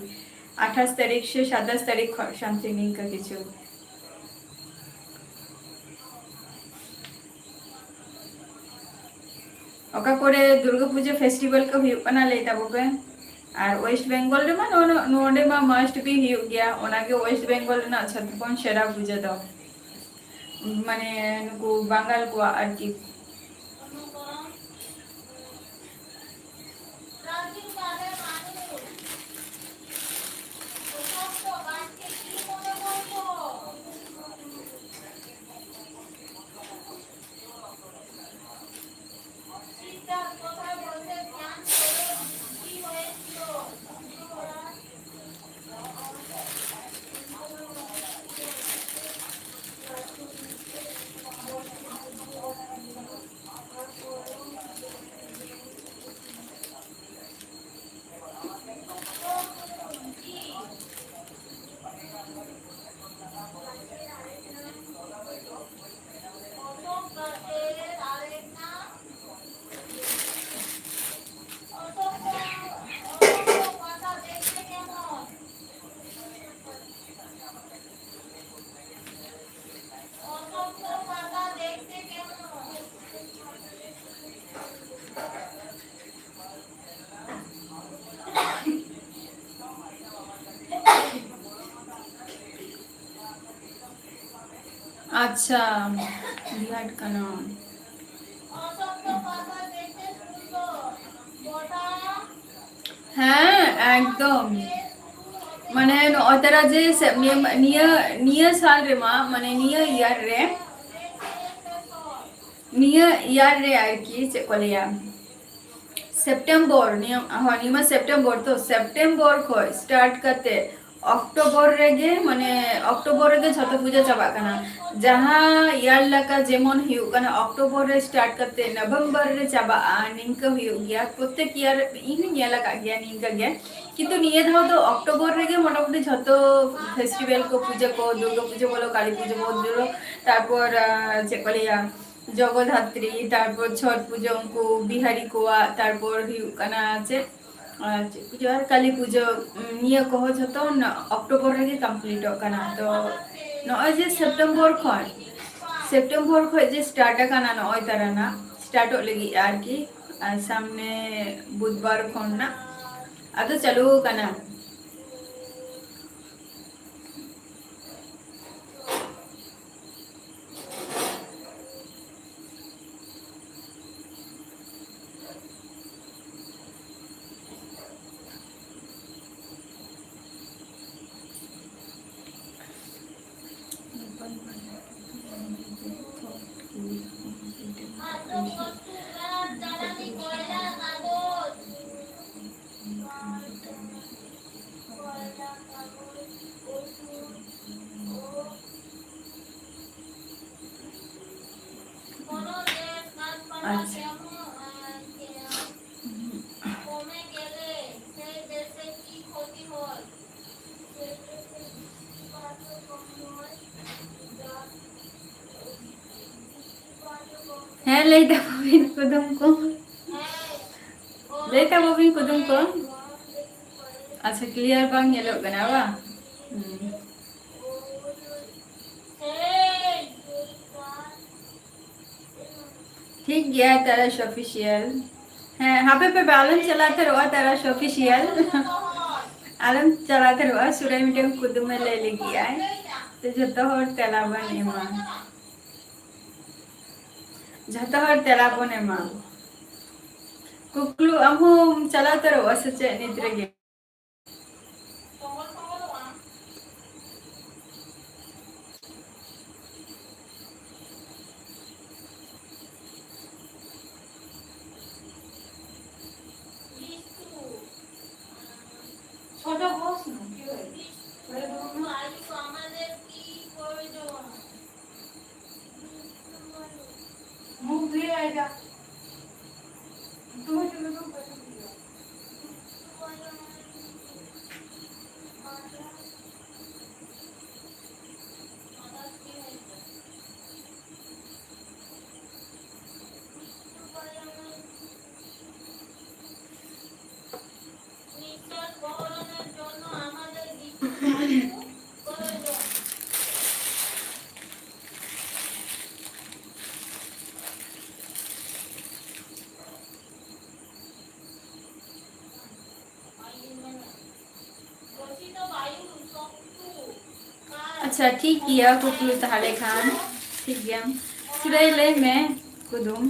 ᱟᱴᱷᱟᱥ ᱛᱟᱹᱨᱤᱠᱷ ᱥᱮ ᱥᱟᱛᱟᱥ ᱛᱟᱹᱨᱤᱠᱷ ᱠᱷᱚᱱ something ᱱᱤᱝᱠᱟᱹ ᱠᱤᱪᱷᱩ᱾ ᱚᱠᱟ ᱠᱚᱨᱮ ᱫᱩᱨᱜᱟᱹ ᱯᱩᱡᱟᱹ festival ᱠᱚ ᱦᱩᱭᱩᱜ ᱠᱟᱱᱟ ᱞᱟᱹᱭ ᱛᱟᱵᱚ ᱯᱮ᱾ ᱟᱨ West Bengal ᱨᱮᱢᱟ ᱱᱚ-, ᱱᱚ-, ᱱᱚᱰᱮ ᱢᱟ must be ᱦᱩᱭᱩᱜ ᱜᱮᱭᱟ, ᱚᱱᱟᱜᱮ West Bengal ᱨᱮᱱᱟᱜ ᱡᱷᱚᱛᱚ ᱠᱷᱚᱱ ᱥᱮᱨᱟ ᱯᱩᱡᱟᱹ ᱫᱚ, ᱢᱟᱱᱮ ᱱᱩᱠᱩ ᱵᱟᱝᱜᱟᱞ ᱠᱚᱣᱟᱜ ᱟᱨᱠᱤ᱾ ᱟᱪᱪᱷᱟ, ᱵᱤᱨᱟᱴ ᱠᱟᱱᱟ᱾ ᱦᱮᱸ, ᱮᱠᱫᱚᱢ᱾ ᱢᱟᱱᱮ ᱱᱚᱜᱼᱚᱭ ᱛᱟᱨᱟ ᱡᱮ ᱥᱮ-, ᱱᱤᱭᱟᱹ, ᱱᱤᱭᱟᱹ, ᱱᱤᱭᱟᱹ ᱥᱟᱞ ᱨᱮᱢᱟ, ᱢᱟᱱᱮ ᱱᱤᱭᱟᱹ ᱤᱭᱟᱨ ᱨᱮ, ᱱᱤᱭᱟᱹ ᱤᱭᱟᱨ ᱨᱮ ᱟᱨᱠᱤ, ᱪᱮᱫ ᱠᱚ ᱞᱟᱹᱭᱟ, ᱥᱮᱯᱴᱮᱢᱵᱚᱨ, ᱱᱤᱭᱟᱹ, ᱦᱳᱭ, ᱱᱤᱭᱟᱹ ᱢᱟ ᱥᱮᱯᱴᱮᱢᱵᱚᱨ, ᱛᱚ ᱥᱮᱯᱴᱮᱢᱵᱚᱨ ᱠᱷᱚᱱ ᱥᱴᱟᱨᱴ ᱠᱟᱛᱮ ᱚᱠᱴᱳᱵᱚᱨ ᱨᱮᱜᱮ, ᱢᱟᱱᱮ ᱚᱠᱴᱳᱵᱚᱨ ᱨᱮᱜᱮ ᱡᱷᱚᱛᱚ ᱯᱩᱡᱟᱹ ᱪᱟᱵᱟᱜ ᱠᱟᱱᱟ᱾ ᱡᱟᱦᱟᱸ ᱤᱭᱟᱨ ᱞᱮᱠᱟ ᱡᱮᱢᱚᱱ ᱦᱩᱭᱩᱜ ᱠᱟᱱᱟ, ᱚᱠᱴᱳᱵᱚᱨ ᱨᱮ ᱥᱴᱟᱨᱴ ᱠᱟᱛᱮ ᱱᱚᱵᱷᱮᱢᱵᱚᱨ ᱨᱮ ᱪᱟᱵᱟᱜᱼᱟ, ᱱᱤᱝᱠᱟᱹ ᱦᱩᱭᱩᱜ ᱜᱮᱭᱟ ᱯᱨᱚᱛᱮᱠ ᱤᱭᱟᱨ᱾ ᱤᱧ ᱦᱚᱸᱧ ᱧᱮᱞ ᱟᱠᱟᱫ ᱜᱮᱭᱟ ᱱᱤᱝᱠᱟᱹ ᱜᱮ, ᱠᱤᱱᱛᱩ ᱱᱤᱭᱟᱹ ᱫᱷᱟᱣ ᱫᱚ ᱚᱠᱴᱳᱵᱚᱨ ᱨᱮᱜᱮ ᱢᱚᱴᱟᱢᱩᱴᱤ ᱡᱷᱚᱛᱚ ᱯᱷᱮᱥᱴᱤᱵᱮᱞ ᱠᱚ, ᱯᱩᱡᱟᱹ ᱠᱚ, ᱫᱩᱨᱜᱟ ᱯᱩᱡᱟᱹ ᱵᱚᱞᱚ, ᱠᱟᱞᱤ ᱯᱩᱡᱟᱹ ᱵᱚᱞᱚ, ᱛᱟᱨᱯᱚᱨ, ᱟᱸ, ᱪᱮᱫ ᱠᱚ ᱞᱟᱹᱭᱟ, ᱡᱚᱜᱚᱫᱷᱟᱛᱨᱤ, ᱛᱟᱨᱯᱚᱨ ᱪᱷᱚᱴ ᱯᱩᱡᱟᱹ, ᱩᱱᱠᱩ ᱵᱤᱦᱟᱨᱤ ᱠᱚᱣᱟᱜ, ᱛᱟᱨᱯᱚᱨ ᱦᱩᱭᱩᱜ ᱠᱟᱱᱟ ᱪᱮᱫ, ᱟᱨ ᱪᱮᱫ ᱯᱩᱡᱟᱹ ᱟᱨ ᱠᱟᱹᱞᱤ ᱯᱩᱡᱟᱹ, ᱩᱸ, ᱱᱤᱭᱟᱹ ᱠᱚᱦᱚᱸ ᱡᱷᱚᱛᱚ ᱱᱚ-, ᱚᱠᱴᱳᱵᱚᱨ ᱨᱮᱜᱮ ᱠᱚᱢᱯᱞᱤᱴᱚᱜ ᱠᱟᱱᱟ᱾ ᱛᱚ ᱱᱚᱜᱼᱚᱭ ᱡᱮ ᱥᱮᱯᱴᱮᱢᱵᱚᱨ ᱠᱷᱚᱱ, ᱥᱮᱯᱴᱮᱢᱵᱚᱨ ᱠᱷᱚᱱ ᱡᱮ ᱥᱴᱟᱨᱴ ᱟᱠᱟᱱᱟ ᱱᱚᱜᱼᱚᱭ ᱛᱟᱨᱟᱱᱟᱜ, ᱥᱴᱟᱨᱴᱚᱜ ᱞᱟᱹᱜᱤᱫ ᱟᱨᱠᱤ, ᱟᱨ ᱥᱟᱢᱱᱮ ᱵᱩᱫᱷᱵᱟᱨ ᱠᱷᱚᱱᱟᱜ ᱟᱫᱚ ᱪᱟᱹᱞᱩ ᱟᱠᱟᱱᱟ᱾ ᱟᱪᱪᱷᱟ᱾ ᱦᱮᱸ, ᱞᱟᱹᱭ ᱛᱟᱵᱚ ᱵᱤᱱ ᱠᱩᱫᱩᱢ ᱠᱚ᱾ ᱞᱟᱹᱭ ᱛᱟᱵᱚ ᱵᱤᱱ ᱠᱩᱫᱩᱢ ᱠᱚ᱾ ᱟᱪᱪᱷᱟ, ᱠᱞᱤᱭᱟᱨ ᱵᱟᱝ ᱧᱮᱞᱚᱜ ᱠᱟᱱᱟ ᱵᱟᱝ? ᱦᱩᱸ᱾ ᱴᱷᱤᱠ ᱜᱮᱭᱟ, ᱛᱟᱨᱟᱥ ᱚᱯᱷᱤᱥᱤᱭᱟᱞ᱾ ᱦᱮᱸ, ᱦᱟᱯᱮ ᱯᱮ, ᱟᱞᱚᱢ ᱪᱟᱞᱟᱣ ᱩᱛᱟᱹᱨᱚᱜᱼᱟ, ᱛᱟᱨᱟᱥ ᱚᱯᱷᱤᱥᱤᱭᱟᱞ᱾ ᱟᱞᱚᱢ ᱪᱟᱞᱟᱣ ᱩᱛᱟᱹᱨᱚᱜᱼᱟ, ᱥᱩᱨᱟᱭ ᱢᱤᱫᱴᱮᱱ ᱠᱩᱫᱩᱢᱮ ᱞᱟᱹᱭ ᱞᱟᱹᱜᱤᱫ ᱟᱭ᱾ ᱛᱚ ᱡᱷᱚᱛᱚ ᱦᱚᱲ ᱛᱮᱞᱟ ᱵᱚᱱ ᱮᱢᱟ᱾ ᱡᱷᱚᱛᱚ ᱦᱚᱲ ᱛᱮᱞᱟ ᱵᱚᱱ ᱮᱢᱟ᱾ ᱠᱩᱠᱞᱩ, ᱟᱢ ᱦᱚᱸᱢ ᱪᱟᱞᱟᱣ ᱩᱛᱟᱹᱨᱚᱜᱼᱟ ᱥᱮ ᱪᱮᱫ ᱱᱤᱛ ᱨᱮᱜᱮ? ছোট বস না, কি হয়েছে? বলে, "বাবু, আমাদের কি প্রয়োজন?" মুখ ধুয়ে আয় যা। তুমি চলে যাও, পয়সা দিয়ে দাও। ᱟᱪᱪᱷᱟ, ᱴᱷᱤᱠ ᱜᱮᱭᱟ, ᱠᱩᱠᱞᱩ ᱛᱟᱦᱚᱞᱮ ᱠᱷᱟᱱ᱾ ᱴᱷᱤᱠ ᱜᱮᱭᱟ, ᱥᱤᱨᱟᱹᱭ ᱞᱟᱹᱭ ᱢᱮ ᱠᱩᱫᱩᱢ᱾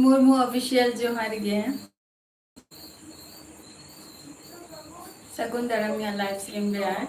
ᱢᱩᱨᱢᱩ ᱚᱯᱷᱤᱥᱤᱭᱟᱞ ᱡᱚᱦᱟᱨ ᱜᱮ᱾ ᱥᱟᱹᱜᱩᱱ ᱫᱟᱨᱟᱢ ᱤᱧᱟᱹᱜ ᱞᱟᱭᱤᱵᱷ ᱥᱴᱨᱤᱢ ᱨᱮ ᱟᱨ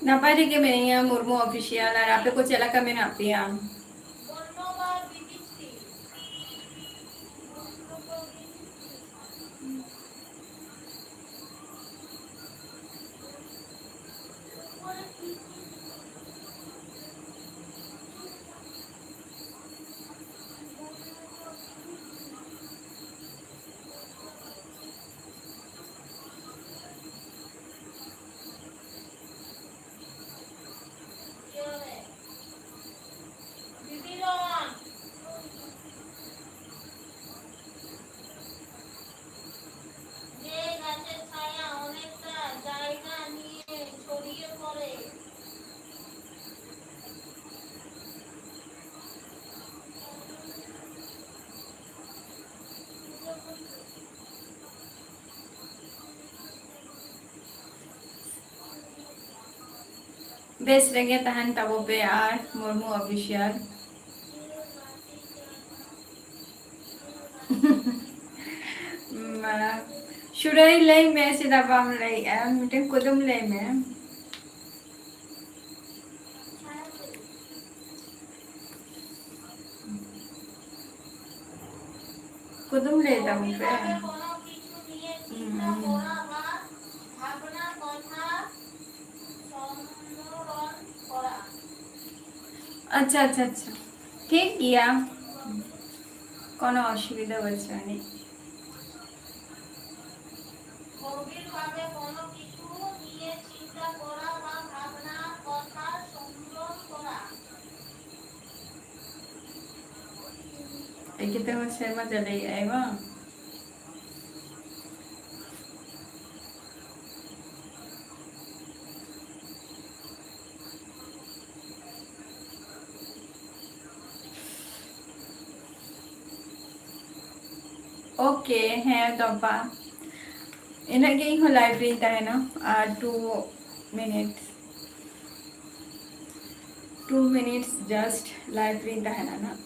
ᱱᱟᱯᱟᱭ ᱨᱮᱜᱮ ᱢᱮᱱᱟᱧᱟ ᱢᱩᱨᱢᱩ ᱚᱯᱷᱤᱥᱤᱭᱟᱞ, ᱟᱨ ᱟᱯᱮ ᱠᱚ ᱪᱮᱫ ᱞᱮᱠᱟ ᱢᱮᱱᱟᱜ ᱯᱮᱭᱟ? যে গাছের ছায়া অনেকটা জায়গা নিয়ে ছড়িয়ে পড়ে। ᱵᱮᱥ ᱨᱮᱜᱮ ᱛᱟᱦᱮᱱ ᱛᱟᱵᱚ ᱯᱮ ᱟᱨ ᱢᱩᱨᱢᱩ ᱚᱯᱷᱤᱥᱤᱭᱟᱞ᱾ ᱢᱟ, ᱥᱩᱨᱟᱹᱭ ᱞᱟᱹᱭ ᱢᱮ, ᱪᱮᱫᱟᱜ ᱵᱟᱢ ᱞᱟᱹᱭᱮᱜᱼᱟ? ᱢᱤᱫᱴᱮᱱ ᱠᱩᱫᱩᱢ ᱞᱟᱹᱭ ᱢᱮ᱾ ᱠᱩᱫᱩᱢ ᱞᱟᱹᱭ ᱛᱟᱵᱚᱱ ᱯᱮ᱾ ᱦᱩᱸ᱾ ᱟᱪᱪᱷᱟ, ᱟᱪᱪᱷᱟ, ᱟᱪᱪᱷᱟ, ᱴᱷᱤᱠ ᱜᱮᱭᱟ, ᱠᱳᱱᱳ ᱚᱥᱩᱵᱤᱫᱷᱟ ᱵᱟᱹᱪᱩᱜ ᱟᱹᱱᱤᱡ᱾ ᱜᱚᱢᱵᱷᱤᱨ ᱵᱷᱟᱵᱮ ᱠᱳᱱᱳ ᱠᱤᱪᱷᱩ ᱱᱤᱭᱮ ᱪᱤᱱᱛᱟ ᱠᱚᱨᱟ ᱵᱟ ᱵᱷᱟᱵᱽᱱᱟ ᱠᱚᱛᱷᱟ ᱥᱚᱝᱠᱚᱞᱚᱱ ᱠᱚᱨᱟ᱾ ᱮᱠᱮ ᱛᱮᱦᱚᱸ ᱥᱮᱨᱢᱟ ᱡᱟᱹᱲᱤᱭᱮᱜᱼᱟᱭ ᱵᱟᱝ? ᱳᱠᱮ, ᱦᱮᱸ ᱛᱚᱯᱟ, ᱤᱱᱟᱹᱜ ᱜᱮ ᱤᱧ ᱦᱚᱸ ᱞᱟᱭᱤᱵᱷ ᱨᱤᱧ ᱛᱟᱦᱮᱱᱟ, ᱟᱨ two minutes, two minutes just live ᱨᱤᱧ ᱛᱟᱦᱮᱱᱟ ᱱᱟᱜ᱾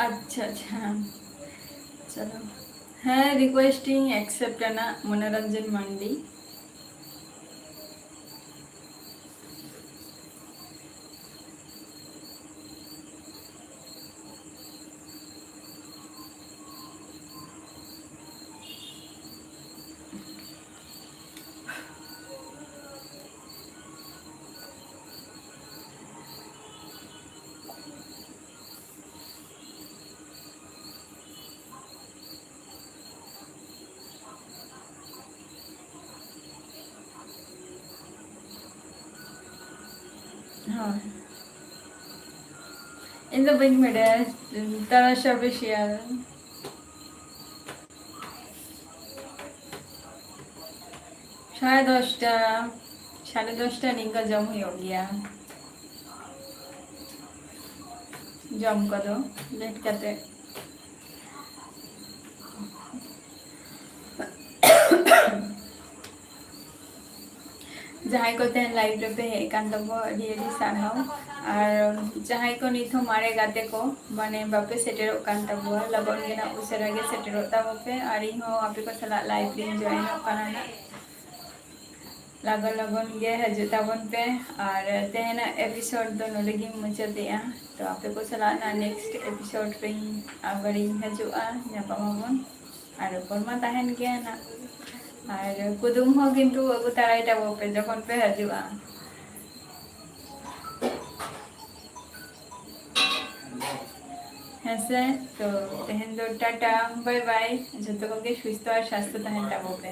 ᱟᱪᱪᱷᱟ, ᱟᱪᱪᱷᱟ, ᱪᱚᱞᱚ᱾ ᱦᱮᱸ, request ᱤᱧ accept ᱟᱱᱟ, ᱢᱚᱱᱳᱨᱚᱧᱡᱚᱱ ᱢᱟᱱᱰᱤ᱾ ᱦᱳᱭ᱾ ᱤᱧ ᱫᱚ ᱵᱟᱹᱧ ᱵᱟᱰᱟᱭᱟ, ᱛᱟᱨᱟᱥ ᱚᱯᱷᱤᱥᱤᱭᱟᱞ᱾ ᱥᱟᱲᱮ ᱫᱚᱥᱴᱟ, ᱥᱟᱲᱮ ᱫᱚᱥᱴᱟ ᱱᱤᱝᱠᱟ ᱡᱚᱢ ᱦᱩᱭᱩᱜ ᱜᱮᱭᱟ᱾ ᱡᱚᱢ ᱠᱚᱫᱚ ᱞᱮᱴ ᱠᱟᱛᱮ᱾ ᱡᱟᱦᱟᱸᱭ ᱠᱚ ᱛᱮᱦᱮᱧ ᱞᱟᱭᱤᱵᱷ ᱨᱮᱯᱮ ᱦᱮᱡ ᱟᱠᱟᱱ ᱛᱟᱵᱚ, ᱟᱹᱰᱤ ᱟᱹᱰᱤ ᱥᱟᱨᱦᱟᱣ᱾ ᱟᱨ ᱡᱟᱦᱟᱸᱭ ᱠᱚ ᱱᱤᱛ ᱦᱚᱸ ᱢᱟᱨᱮ ᱜᱟᱛᱮ ᱠᱚ, ᱢᱟᱱᱮ, ᱵᱟᱯᱮ ᱥᱮᱴᱮᱨᱚᱜ ᱠᱟᱱ ᱛᱟᱵᱚᱣᱟ, ᱞᱚᱜᱚᱱ ᱜᱮ ᱱᱟᱜ ᱩᱥᱟᱹᱨᱟ ᱜᱮ ᱥᱮᱴᱮᱨᱚᱜ ᱛᱟᱵᱚ ᱯᱮ᱾ ᱟᱨ ᱤᱧ ᱦᱚᱸ ᱟᱯᱮ ᱠᱚ ᱥᱟᱞᱟᱜ ᱞᱟᱭᱤᱵᱷ ᱨᱤᱧ ᱡᱚᱭᱮᱱᱚᱜ ᱠᱟᱱᱟ ᱱᱟᱜ᱾ ᱞᱚᱜᱚᱱ ᱞᱚᱜᱚᱱ ᱜᱮ ᱦᱤᱡᱩᱜ ᱛᱟᱵᱚᱱ ᱯᱮ᱾ ᱟᱨ ᱛᱮᱦᱮᱧᱟᱜ ᱮᱯᱤᱥᱳᱰ ᱫᱚ ᱱᱚᱰᱮ ᱜᱤᱧ ᱢᱩᱪᱟᱹᱫᱮᱜᱼᱟ᱾ ᱛᱚ, ᱟᱯᱮ ᱠᱚ ᱥᱟᱞᱟᱜ ᱱᱟᱜ ᱱᱮᱠᱥᱴ ᱮᱯᱤᱥᱳᱰ ᱨᱤᱧ ᱟᱵᱟᱨᱤᱧ ᱦᱤᱡᱩᱜᱼᱟ, ᱧᱟᱯᱟᱢ ᱟᱵᱚᱱ᱾ ᱟᱨ ᱨᱚᱯᱚᱲ ᱢᱟ ᱛᱟᱦᱮᱱ ᱜᱮᱭᱟ ᱱᱟᱜ᱾ ᱟᱨ ᱠᱩᱫᱩᱢ ᱦᱚᱸ ᱠᱤᱱᱛᱩ ᱟᱹᱜᱩ ᱛᱟᱨᱟᱭ ᱛᱟᱵᱚ ᱯᱮ ᱡᱚᱠᱷᱚᱱ ᱯᱮ ᱦᱤᱡᱩᱜᱼᱟ᱾ ᱦᱮᱸᱥᱮ? ᱛᱚ, ᱛᱮᱦᱮᱧ ᱫᱚ ᱴᱟᱴᱟ, ᱵᱟᱭ ᱵᱟᱭ᱾ ᱡᱚᱛᱚ ᱠᱚᱜᱮ ᱥᱩᱥᱛᱷᱚ ᱟᱨ ᱥᱟᱥᱛᱷᱚ ᱛᱟᱦᱮᱱ ᱛᱟᱵᱚ ᱯᱮ᱾